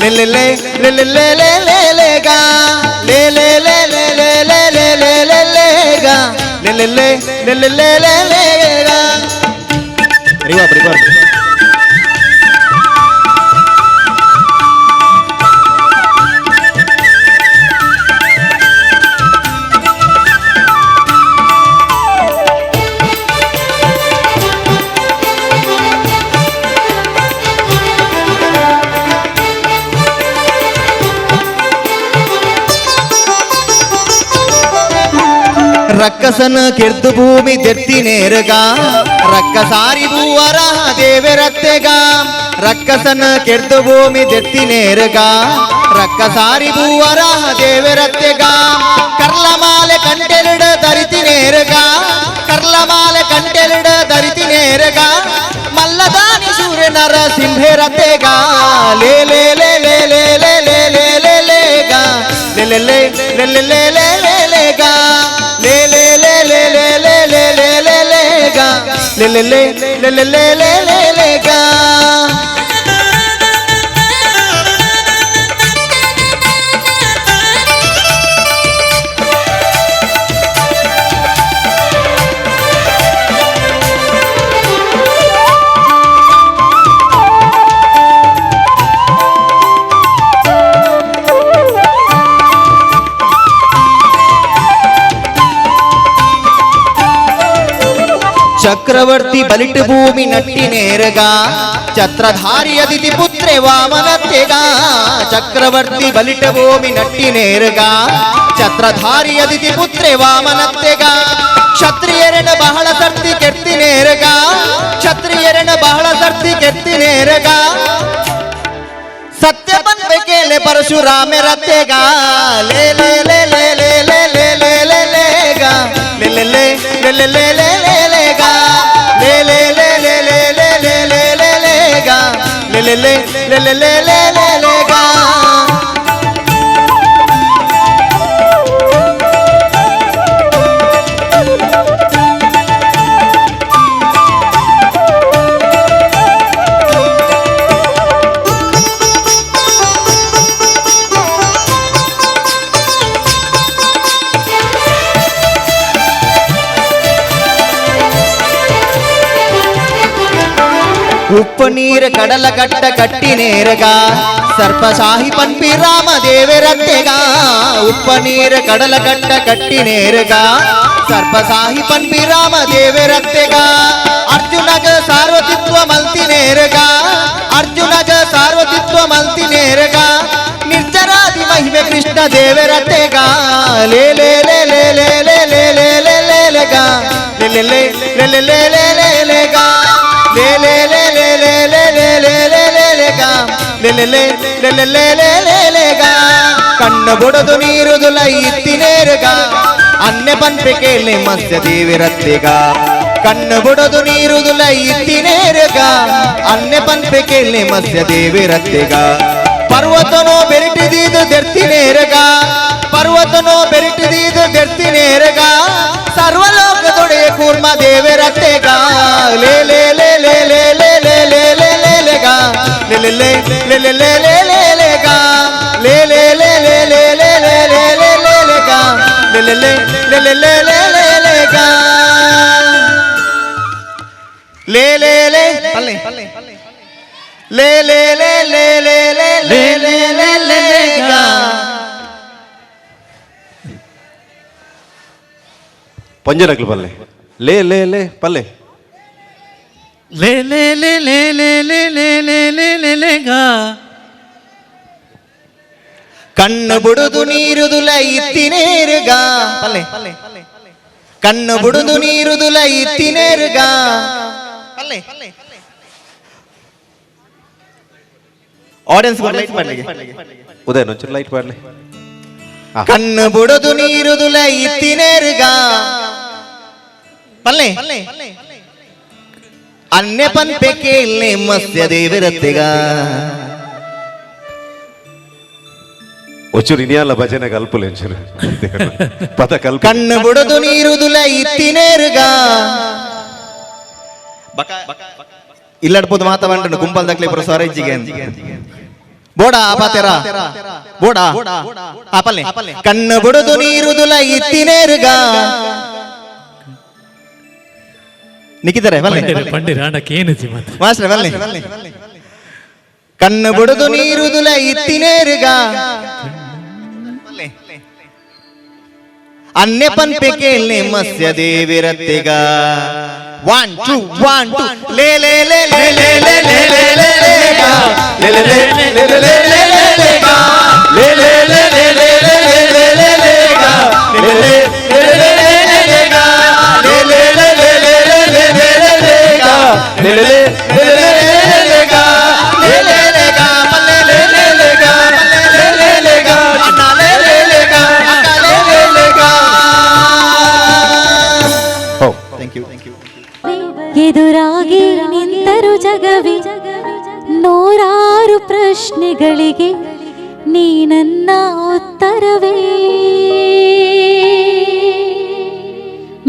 ಲೇ ಲೇ ಲೇ ಲೇ ಲೇ ಲೇ ಲೇ ಲೇ ಗಾ ಲೇ ಲೇ ಲೇ ಲೇ ಲೇ ಲೇ ಲೇ ಲೇ ಲೇ ಲೇ ಗಾ ಲೇ ಲೇ ಲೇ ಲೇ ಲೇ ಲೇ ಲೇ ಲೇ ಗಾ ರಿವಾಬ್ ರಿವಾಬ್. ರಕ್ಕಸನ ಕೆರ್ದು ಭೂಮಿ ದೆತ್ತಿನೇರುಗ ರಕ್ಕಸಾರಿ ಭೂವರ ದೇವರತ್ತೆಗ ರಕ್ಕಸನ ಕೆರ್ದು ಭೂಮಿ ದೆತ್ತಿನೇರುಗ ರಕ್ಕಸಾರಿ ಭೂವರ ದೇವರತ್ತೆಗ ಕರ್ಲಮಾಲೆ ಕಂಟೆಲಿಡ ಧರಿತಿನೇರುಗ ಕರ್ಲಮಾಲೆ ಕಂಟೆಲಿಡ ಧರಿತಿನೇರುಗ ಮಲ್ಲದಾನಿ ಸೂರ್ಯ ನರಸಿಂಹರತೆಗ ಲೇ ಲೇ ಲೇ ಲೇ ಲೇ ಲೇ ಲೇ ಲೇ ಲೇ ಲೇ ಗಾ ಲೇ ಲೇ ಲೇ ಲೇ ಲೇ ಲೇ ಲೇ ಲೇ ಗಾ ಲೇ ಲೇ ಲೇ ಲೇ ಲೇ ಲೇ ಲೇ ಲೇ ಲೇ ಲೇ ಗಾ ಲೇ ಲೇ ಲೇ ಲೇ ಲೇ ಲೇ ಲೇ ಲೇ ಗಾ. ಚಕ್ರವರ್ತಿ ಬಲಿಟು ಭೂಮಿ ನಟ್ಟಿನೇರಗ ಛತ್ರಧಾರಿ ಅದಿತಿ ಪುತ್ರೆ ವಾಮನತ್ತೆಗ ಚಕ್ರವರ್ತಿ ಬಲಿಟ ಭೂಮಿ ನಟ್ಟಿನೇರಗ ಛತ್ರಧಾರಿ ಅದಿತಿ ಪುತ್ರೆ ವಾಮನತ್ತೆಗ ಕ್ಷತ್ರಿಯರನ ಬಹಳ ಸರ್ತಿ ಕೆತ್ತಿನೇರಗ ಕ್ಷತ್ರಿಯರನ ಬಹಳ ಸರ್ತಿ ಕೆತ್ತಿನೇರಗ ಸತ್ಯ ಬಂದ ಕೇಳೆ ಪರಶುರಾಮರತ್ತೆಗ ಲೇ ಲೇ ಲೇ ಲೇ ಲೇ ಲೇ ಲೇ ಲೇ ಲೇ ಲೇ ಗಾ ಲೇ ಲೇ ಲೇ ಲೇ ಲೇ ಲೇ ಲೇ ಲೇ ಗಾ ಲೇ ಲೇ ಲೇ ಲೇ ಲೇ ಲೇ ಲೇ ಲೇ ಲೇ ಲೇ ಗಾ ಲೇ ಲೇ ಲೇ ಲೇ ಲೇ ಲೇ ಲೇ ಲೇ ಗಾ. ಉಪ್ಪು ನೀರು ಕಡಲ ಕಟ್ಟ ಕಟ್ಟಿನೇರಗ ಸರ್ಪಶಾಹಿ ಪನ್ಪಿ ರಾಮ ದೇವರತ್ತೆಗ ಉಪ್ಪ ನೀರು ಕಡಲ ಕಟ್ಟ ಕಟ್ಟಿನೇರಗ ಸರ್ಪಶಾಹಿ ಪನ್ಪಿ ರಾಮ ದೇವರತ್ತೆಗ ಅರ್ಜುನಗ ಸಾರ್ವತಿತ್ವ ಮಲ್ತಿನೇರಗ ಅರ್ಜುನಗ ಸಾರ್ವತಿತ್ವ ಮಲ್ತಿನೇರಗ ನಿರ್ಜರಾದಿ ಮಹಿಮೆ ಕೃಷ್ಣ ದೇವರತ್ತೆಗ ಲೇ ಲೇ ಲೇ ಲೇ ಲೇ ಲೇ ಲೇ ಲೇ ಲೇ ಲೇ ಲೇ ಗಾ ಲೇ ಲೇ ಲೇ ಲೇ ಲೇ ಲೇ ಲೇ ಲೇ ಗಾ ಲೇ ಲೇ ಲೇ ಲೇ ಲೇ ಲೇ ಲೇ ಲೇ ಲೇ ಲೇ ಲೇ ಗಾ ಲೇ ಲೇ ಲೇ ಲೇ ಲೇ ಲೇ ಲೇ ಲೇ ಗಾ ಕಣ್ಣು ಬುಡದು ನೀರುದುಲ ಇತ್ತಿನೇರುಗ ಅನ್ನೆ ಪನ್ಪೆ ಕೇಳಿ ಮತ್ಸ್ಯ ದೇವಿರತ್ತಿಗ ಕಣ್ಣು ಬುಡದು ನೀರುದುಲ ಇತ್ತಿನೇರುಗ ಅನ್ನೆ ಪನ್ಪೆ ಕೇಳಿ ಮತ್ಸ್ಯ ದೇವಿರತ್ತಿಗ ಪರ್ವತನೋ ಬೆರಿಟಿದೀದು ದೆರ್ತಿನೇರುಗ ಪರ್ವತನೋ ಬೆರಿಟಿದೀದು ದೆರ್ತಿನೇರುಗ ಸರ್ವಲೋಕದೊಡೆಯ ಕೂರ್ಮ ದೇವರತ್ತೆಗ ಲೇ ಲೇ ಲೇ ಲೇ ಲೇ ಲೇ ಲೇ ಲೇ ಲೇ ಲೇ ಲೇ ಗಾ ಲೇ ಲೇ ಲೇ ಲೇ ಲೇ ಲೇ ಲೇ ಲೇ ಗಾ ಲೇ ಲೇ ಲೇ ಲೇ ಲೇ ಲೇ ಲೇ ಲೇ ಲೇ ಲೇ ಲೇ ಗಾ ಲೇ ಲೇ ಲೇ ಲೇ ಲೇ ಲೇ ಲೇ ಲೇ ಗಾ ಲೇ ಲೇ ಲೇ ಪಲ್ಲೆ ಲೇ ಲೇ ಲೇ ಲೇ ಲೇ ಲೇ ಲೇ ಲೇ ಲೇ ಲೇ ಗಾ. ಪಂಜರಕ್ಲು ಪಲ್ಲೆ ಲೇ ಲೇ ಲೇ ಪಲ್ಲೆ ಲೇ ಲೇ ಲೇ ಲೇ ಲೇ ಲೇ ಲೇ ಲೇ ಲೇ ಲೇ ಲೇ ಗಾ. ಕಣ್ಣು ಬುಡುದು ನೀರುದುಲ ಇತ್ತಿನೇರುಗ ಪಲ್ಲೆ ಕಣ್ಣು ಬುಡುದು ನೀರುದುಲ ಇತ್ತಿನೇರುಗ ಅಲ್ಲೇ ಆಡಿಯನ್ಸ್ ಲೈಟ್ ಮಾಡ್ಲಿಕ್ಕೆ ಉದಯ್ ಒಂಚೂರು ಲೈಟ್ ಮಾಡಲಿ. ಕಣ್ಣು ಬುಡುದು ನೀರುದುಲ ಇತ್ತಿನೇರುಗ ಪಲ್ಲೆ ಅನ್ಯ ಪನ್ಪೆ ಕೇಳ್ನೆ ಮಸ್ಯ ದೇವಿರತ್ತೆಗ. ಒಂಚೂರು ಇನಿಯಾಲ ಭಜನೆ ಕಲ್ಪುಲೆ, ಒಂಚೂರು ಪದ ಕಲ್ಪ. ಕಣ್ಣು ಬುಡುದು ನೀರುದುಲ ಇತ್ತಿನೇರುಗ ಇಲ್ಲಡ್ಬೋದು ಮಾತ ಬಂಟು ಗುಂಪಲ್ ದಕ್ಲೆ ಪುರ ಸ್ವರೇಜಿಗೆ ಬೋಡ ಆಪಾತೆರ ಬೋಡ ಆಪಲ್ಲೆ ಕಣ್ಣು ಬುಡುದು ನೀರುದುಲ ಇತ್ತಿನೇರುಗ ನಿಕ್ಕಿದ್ದಾರೆ ಬಲ್ಲೆ. ಪಂಡಿರ ಪಂಡಿರ ಅಣ್ಣಕ್ಕೆ ಏನಿದೆ ಮಾತು. ಮಾಸ್ಟರ್ ಬಲ್ಲೆ. ಕಣ್ಣು ಬುಡುದು ನೀರುದುಲ ಇತ್ತಿನೇರುಗ ಅನ್ಯ ಪನ್ಪೆ ಕೇಳ್ನೆ ಮಸ್ಯ ದೇವಿರತ್ತೆಗ. 1 2 1 2 ಲೇ ಲೇ ಲೇ ಲೇ ಲೇ ಲೇ ಲೇ ಲೇ ಲೇ ಲೇ ಗಾ. ಲೇ ಲೇ ಲೇ ಲೇ ಲೇ ಲೇ ಲೇ ಲೇ ಲೇ ಗಾ. ಲೇ ಲೇ ಲೇ ಲೇ ಲೇ ಲೇ ಲೇ ಲೇ ಲೇ ಲೇ ಗಾ. ಲೇ ಲೇ ಲೇ ಲೇ ಲೇ ಲೇ ಲೇ ಗಾ. ಲೇ ಲೇ ಲೇ ಲೇ ಲೇ ಲೇ ಲೇ ಲೇ ಲೇ ಲೇ ಗಾ. ಲೇ ಲೇ ಲೇ ಲೇ ಲೇ ಲೇ ಲೇ ಗಾ. ಲೇ ಲೇ ಲೇ ಗಾ ಪಲ್ಲೆ ಲೇ ಲೇ ಲೇ ಗಾ ಲೇ ಲೇ ಲೇ ಗಾ ಅಣ್ಣ ಲೇ ಲೇ ಲೇ ಗಾ ಅಕ್ಕ ಲೇ ಲೇ ಲೇ ಗಾ. Thank you. ಎದುರಾಗಿ ನಿಂತರು ಜಗವೇ ನೂರಾರು ಪ್ರಶ್ನೆಗಳಿಗೆ ನೀ ನನ್ನ ಉತ್ತರವೇ.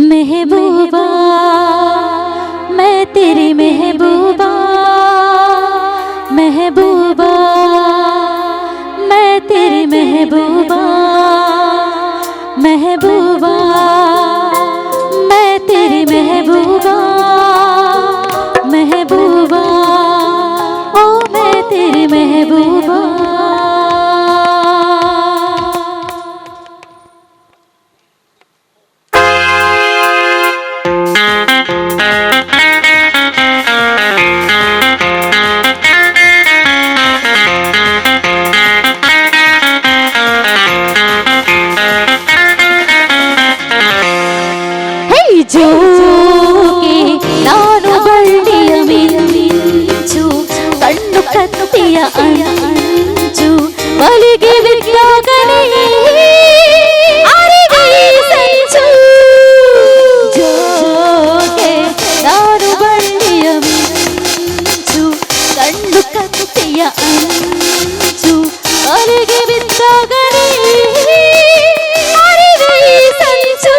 ಮೆಹಬೂಬಾ ಮೈ ತೆರಿ ಮೆಹಬೂಬಾ, ಮೆಹಬೂಬಾ ಮೈ ತೆರಿ ಮೆಹಬೂಬಾ, ಮೆಹಬೂಬಾ ಮೈ ತೆರಿ ಮೆಹಬೂಬಾ, ಮೆಹಬೂಬಾ ಓ ಮೈ ತೆರಿ ಮೆಹಬೂಬಾ. ಹೇ ಜೋಗಿ ನಾನು ಬಳ್ಳಿಯ ಮಿಂಚು, ಕಣ್ಣು ಕತ್ತಿಯ ಅಂಚು, ಬಲಿಗೆ ಬಿದ್ದಾಗಲೇ ಅರಿವೇ ಸಂಚು. ಜೋಗೆ ನಾನು ಬಳ್ಳಿಯ ಮಿಂಚು, ಕಣ್ಣು ಕತ್ತಿಯ ಅಂಚು, ಬಲಿಗೆ ಬಿದ್ದಾಗಲೇ ಅರಿವೇ ಸಂಚು.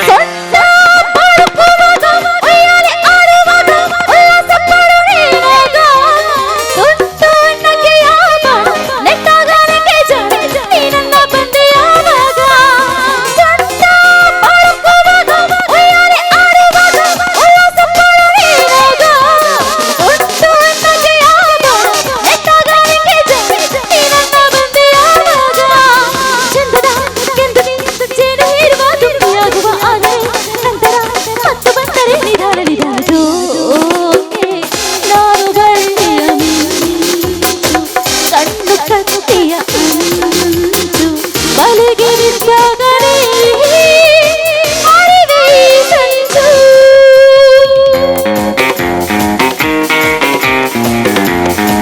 ಸೊಂಟ ಪಡುಕುವಾಗ, ಉಯ್ಯಾಲೆ ಆಡುವಾಗ, ಉಲ್ಲಾಸ ಪಡುವೇನಾಗ. ತುಂಟು ನಗೆಯ ಬಾಣ, ನೆಟ್ಟಾಗ ನನಗೆ ಜಾಣ, ನೀ ನನ್ನ ಬಂದೆಯಾವಾಗ. ಸೊಂಟ ಪಡುಕುವಾಗ, ಉಯ್ಯಾಲೆ ಆಡುವಾಗ, ಉಲ್ಲಾಸ ಪಡುವೇನಾಗ. ತುಂಟು ನಗೆಯ ಬಾಣ, ನೆಟ್ಟಾಗ ನನಗೆ ಜಾಣ, ನೀ ನನ್ನ ಬಂದೆಯಾವಾಗ. ಚಂದದ ಕೆಂದು ಜೇನು ಹೀರುವ ತುಂಬಿಯಾಗುವ ಆದರೆ ನಂತರ ಮತ್ತು ಬಂದರೆ ನಿಧಾನ ನಿಧಾನ. ಜೋಕೆ ನಾನು ಬಳ್ಳಿಯ ಮಿಂಚು, ಕಣ್ಣು ಕತ್ತಿಯ ಅಂಚು, ಬಲೆಗೆ ಬಿದ್ದಾಗಲೇ ಅರಿವೇ ಸಂಚು.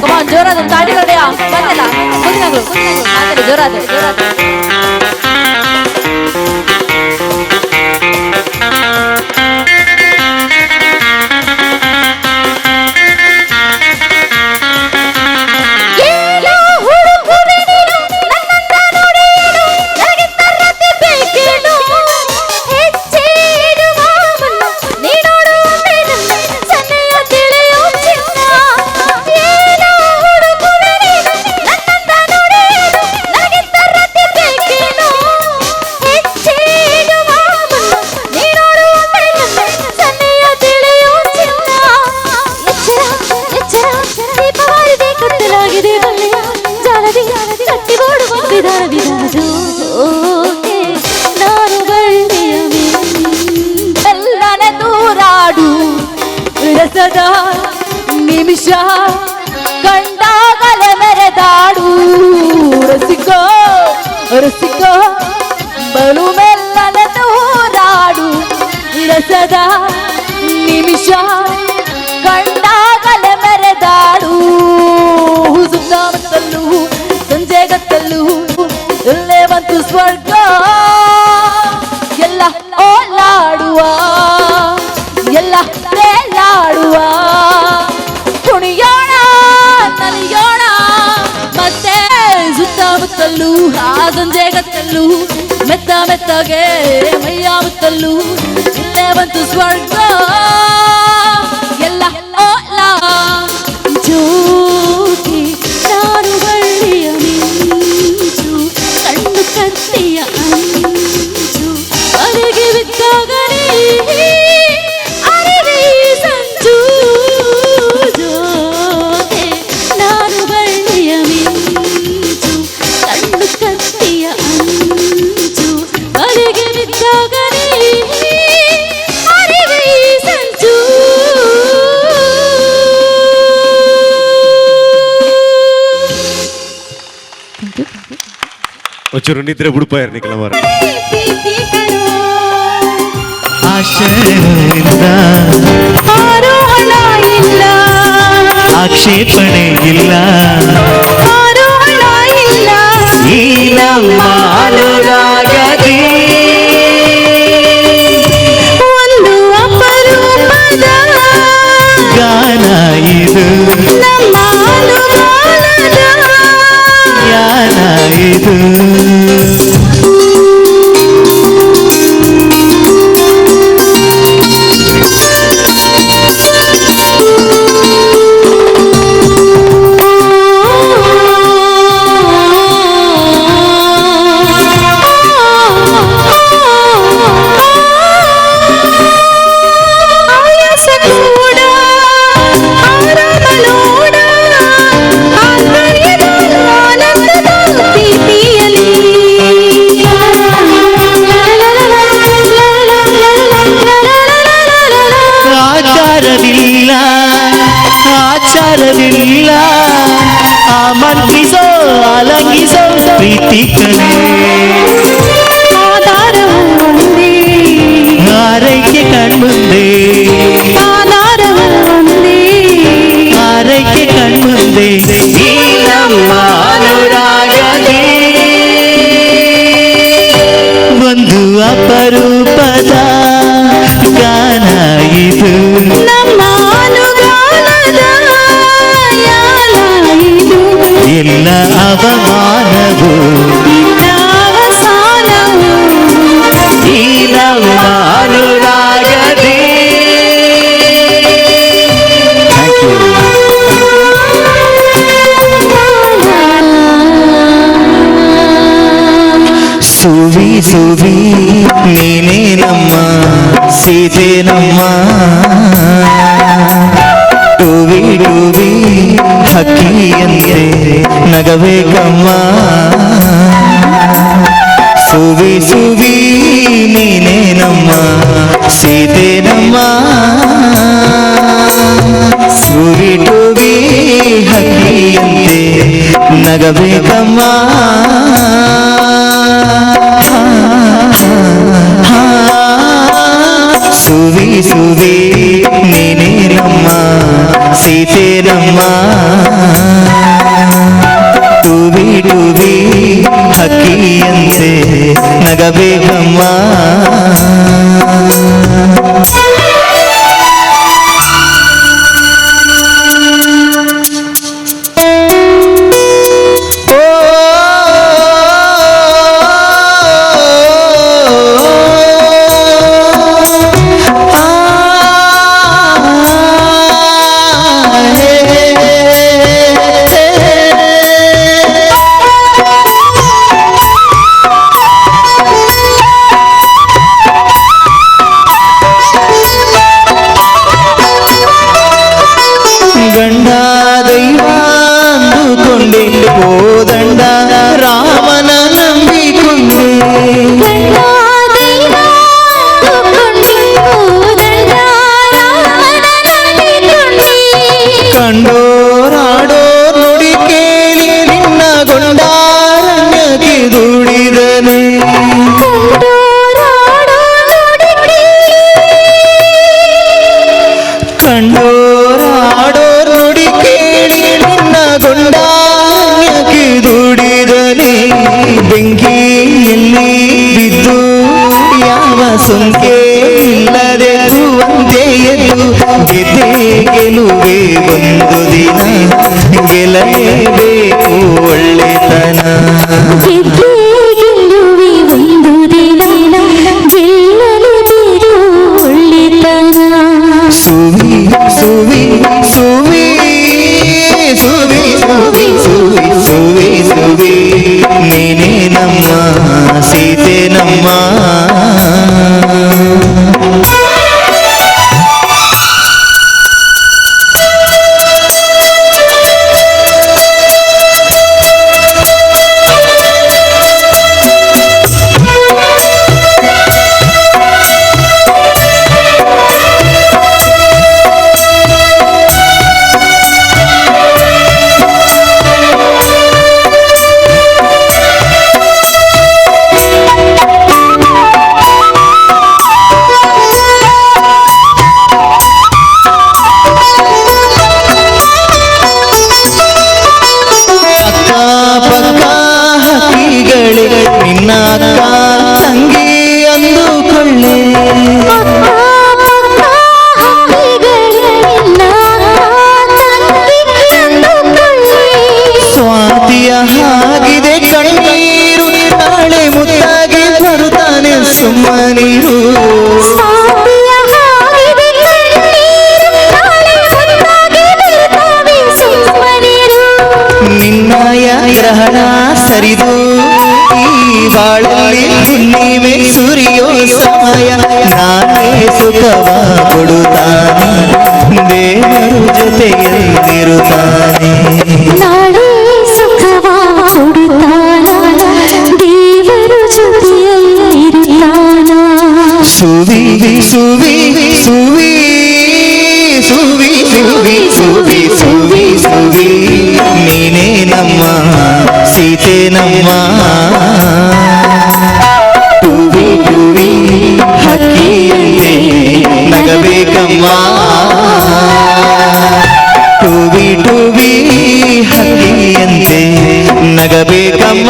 Come on, ಜೋರಾದ ತಾಳಿ ಹೊಡೆಯ ಬಂದಿಲ್ಲ ಮುಂದಿನಗಳು ಮಾತಾಡಿ ಜೋರಾದ ಜೋರಾದ. ಏನೋ ಹುಡುಕುವೆ ನೀನು, ನನ್ನಂತ ನೋಡೇನು, ನನಗಿಂತ ರತಿ ಬೇಕೇನು? ಹೆಜ್ಜೆ ಇಡುವ ಮುನ್ನ ನೀ ನೋಡುವೊಮ್ಮೆ ನನ್ನ ಸನ್ನೆಯ ತಿಳಿಯೋ ಚಿನ್ನ. ಏನೋ ಹುಡುಕುವೆ ನೀನು, ನನ್ನಂತ ನೋಡೇನು, ನನಗಿಂತ ರತಿ ಬೇಕೇನು? ರಸದ ನಿಮಿಷ ಕಂಡಾಗಲೇ ಮೆರೆದಾಡು. ರಸಿಕೋ ರಸಿಕೋ ಬಲು ಮೆಲ್ಲನೆ ತೂರಾಡು. ರಸದ ನಿಮಿಷ ಕಂಡಾಗಲೇ ಮೆರೆದಾಡು. ಸುತ್ತಮುತ್ತಲೂ ಸಂಜೆ ಗತ್ತಲು ಇಲ್ಲೇ ಬಂತು ಸ್ವರ್ಗ. ಎಲ್ಲ ಓಲಾಡುವ ಎಲ್ಲ ತೇಲಾಡುವ. ಕುಣಿಯೋಣ ನಲಿಯೋಣ ಮತ್ತೆ ಸುತ್ತಮುತ್ತಲೂ ಆ ಸಂಜೆ ಗತ್ತಲು ಮೆತ್ತ ಮೆತ್ತಗೆ ಮೈಯ ಮುತ್ತಲು ಇಲ್ಲೇ ಬಂತು ಸ್ವರ್ಗ. ಎಲ್ಲ ಓಲಾ ಜ್ಯೋತಿ ನಾನು ಬಳ್ಳಿಯ ಮಿಂಚು ಕಣ್ಣು ಕತ್ತಿಯ ಅಂಚು ಅರೆಗೆ ಬಿದ್ದಾಗಲೇ ಅರಿವೆ ಸಂಚು. ಜ್ಯೋತಿ ನಾನು ಬಳ್ಳಿಯ ಮಿಂಚು ಕಣ್ಣು ಕತ್ತಿಯ ಅಂಚು ಅರೆಗೆ ಬಿದ್ದಾಗಲೇ ಅರಿವೆ ಸಂಚು. ಒಂಚೂರು ನಿದ್ರೆ ಬುಡುಪಾಯರ್ ನಿಖಲ ಮಾರ. ಪ್ರೀತಿ ಕರೋ ಆಶಯವಿಲ್ಲ, ಆರೋಹಣ ಇಲ್ಲ, ಆಕ್ಷೇಪಣೆ ಇಲ್ಲ, ಆರೋಹಣ ಇಲ್ಲ. ಈ ನಮ್ಮ ಅನುರಾಗದಿ ಒಂದು ಅಪರೂಪದ ಗಾನ ಇದು, ನಮ್ಮ ಅನುಗಾನದ ಯಾನ ಇದು. ಆಯಾಸ ಕೂಡ ಆರಾಮಲೋಡ ಆಂತರ್ಯದ ಆನಂದದ ಪ್ರೀತಿಯಲಿ. ಆಚಾರವಿಲ್ಲ ಆಚಾರವಿಲ್ಲ, ಆಮಂತ್ರಿಸೋ ಆಲಂಗಿಸೋ ಪ್ರೀತಿ ಕಲೆ. ಆಧಾರವು ಒಂದೇ, ಆರೈಕೆ ಕಣ್ಮುಂದೆ, ಆಧಾರವು ಒಂದೇ, ಆರೈಕೆ ಕಣ್ಮುಂದೆ. ಈ ನಮ್ಮ ಅನುರಾಗದಿ ಒಂದು ಅಪರೂಪದ ಗಾನ ಇದು, ನಮ್ಮ ಅನುಗಾನದ ಯಾನ ಇದು. ಎಲ್ಲ ಅವಮಾನವು ಅವಸಾನವು ಈ ನಮ್ಮ ಅನುರಾಗದಿ. Thank you. ಸುವಿ ಸುವಿ ನೀನೇ ನಮ್ಮ ಸೀತೆ ನಮ್ಮ, ಟುವಿ ಟುವಿ ಹಕ್ಕಿಯಂತೆ ನಗಬೇಕಮ್ಮ. ಸುವಿ ಸುವಿ ನೀನೇ ನಮ್ಮ ಸೀತೆ ನಮ್ಮ, ಸುವಿ ಟುವಿ ಹಕ್ಕಿಯಂತೆ ನಗಬೇಕಮ್ಮ. ಸುವಿ ಸುವಿ ನೀನೇ ನಮ್ಮ ಸೀತೆ ನಮ್ಮ, ಟುವಿ ಟುವಿ ಹಕ್ಕಿಯಂತೆ ನಗಬೇಕಮ್ಮ. ಕಂಡೋರಾಡೋ ನುಡಿ ಕೇಳಿ ನಿನ್ನ ಗೊಂಡಾರಣ್ಯಕ್ಕೆ ದುಡಿದನೆ. ಕಂಡೋರಾಡೋ ನುಡಿ ಕೇಳಿ ನಿನ್ನ ಗೊಂಡಾರಣ್ಯಕ್ಕೆ ದುಡಿದನೆ. ಬೆಂಕಿಯಲ್ಲಿ ಬಿದ್ದು ಯಾವ ಸುಂಕೆ ಇಲ್ಲದೆ ಕೂವಂತೆ ಎದ್ದು ಗೆದ್ದೇ ಗೆಲುವೆ ಒಂದು ದಿನ, ಗೆಲ್ಲಲೇಬೇಕು ಒಳ್ಳೆತನ. ಗೆದ್ದೇ ಗೆಲ್ಲುವೆ ಒಂದು ದಿನ, ಗೆಲ್ಲಲೇಬೇಕು ಒಳ್ಳೆತನ. ಸುವಿ ಸುವಿ ಸುವಿ ಸುವಿ ಸುವಿ ಸುವಿ ಸುವಿ ಸುವಿ ನೀನೇ ನಮ್ಮ ಸೀತೆ ನಮ್ಮ. ಅಕ್ಕ ಪಕ್ಕ ಹಕ್ಕಿಗಳೇ ನಿನ್ನ ಅಕ್ಕ ತಂಗಿ ಅಂದುಕೊಳ್ಳೆ. ಸ್ವಾತಿಯ ಹಾಗಿದೆ ಕಣ್ಣೀರು, ನಾಳೆ ಮುತ್ತಾಗಿ ಬರುತ್ತಾನೆ ಸುಮ್ಮನೀರು. ನಿನ್ನಯ ಗ್ರಹಣ ಸರಿದು ಈ ಬಾಳಲ್ಲಿ ಹುಣ್ಣಿಮೆ ಸುರಿಯೋ ಸಮಯ, ನಾನೇ ಸುಖವ ಕೊಡುತ್ತಾನೆ, ದೇವರು ಜೊತೆಯಲ್ಲಿರುತ್ತಾನೆ. ನಾಳೆ ಸುಖವ ಕೊಡುತ್ತಾನ, ದೇವರು ಜೊತೆಯಲ್ಲಿರುತ್ತಾನ. ಸುವಿ ಸುವಿ ಸುವಿ ಸುವಿ ಸುವಿ ಸುವಿ ಸುವಿ ಸುವಿ ನೀನೇ ನಮ್ಮ ಸೀತೆ ನಮ್ಮ. ಟುವಿ ಟುವಿ ಹಕ್ಕಿಯಂತೆ ನಗಬೇಕಮ್ಮ, ಟುವಿ ಟುವಿ ಹಕ್ಕಿಯಂತೆ ನಗಬೇಕಮ್ಮ.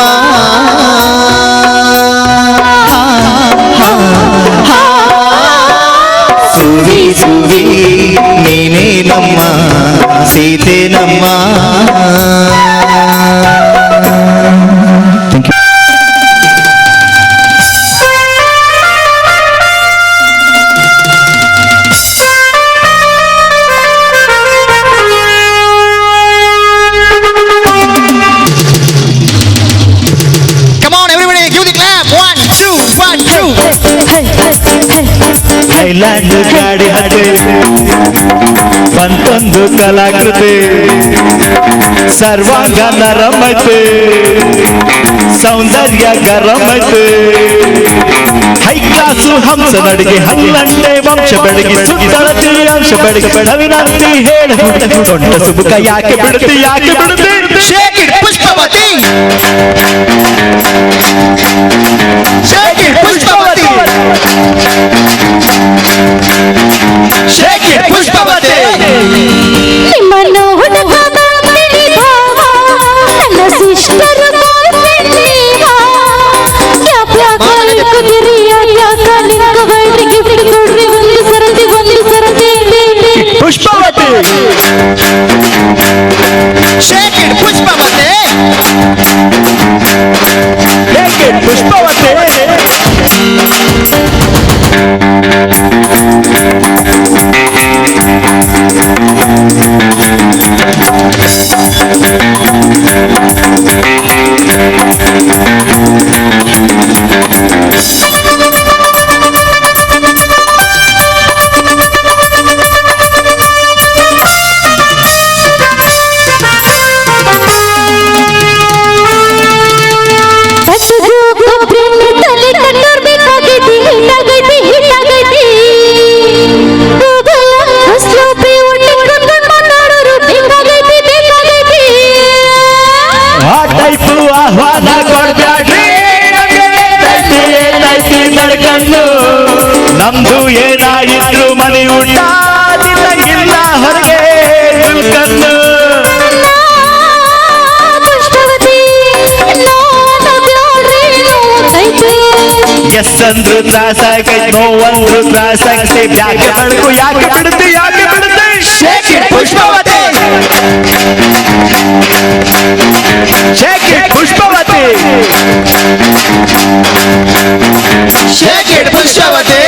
ಸುವಿ ಸುವಿ ನೀನೇ ನಮ್ಮ ಸೀತೆ ನಮ್ಮ. Come on, everybody, give the clap. 1, 2, 1, 2. Highland ಗಾಡಿ ಹತ್ತೆ ಬಂತೊಂದು ಕಲಾಕೃತಿ, ಸರ್ವಾಂಗ ನರಮೈತೆ, ಸೌಂದರ್ಯ ಗರಮೈತೆ. ಹೈ ಕ್ಲಾಸು ಹಂಸ ನಡಿಗೆ, ಹಲ್ಲಂಡೆ ವಂಶ ಬೆಳಗ್ಗೆ, ಸುತ್ತಳತಿ ಅಂಶ ಬೆಳಗ್ಗೆ, ನವಿನಾರ್ತಿ ಹೇಳ ದೊಡ್ಡ ಸುಬುಕ ಯಾಕೆ ಬಿಡುತ್ತಿ, ಯಾಕೆ ಬಿಡುತ್ತಿ? Shake it, Pushpavati. Shake it, Pushpavati. Shake it, Pushpavati. ನಿಮ್ಮ ನೋಡದ ಭಾವ, ನನ್ನ ಸಿಸ್ಟರ್ ಗಿಫ್ಟ್ ಕೊಡ್ರಿ ಒಂದು ಸರತಿ, ಒಂದು ಸರತಿ. Pushpavati. Shake it, Pushpavati. Shake it, Pushpavati. Yes ಅಂದ್ರು ತ್ರಾಸ ಆಗೈತ್, ನೋ ಅಂದ್ರು ತ್ರಾಸ ಆಗೈತೆ. ಯಾಕೆ ಬೆಳಕು ಯಾಕೆ ಬಿಡುತ್ತೆ, ಯಾಕೆ ಬಿಡುತ್ತೆ? Shake it Pushpavati, shake it Pushpavati, shake it Pushpavati.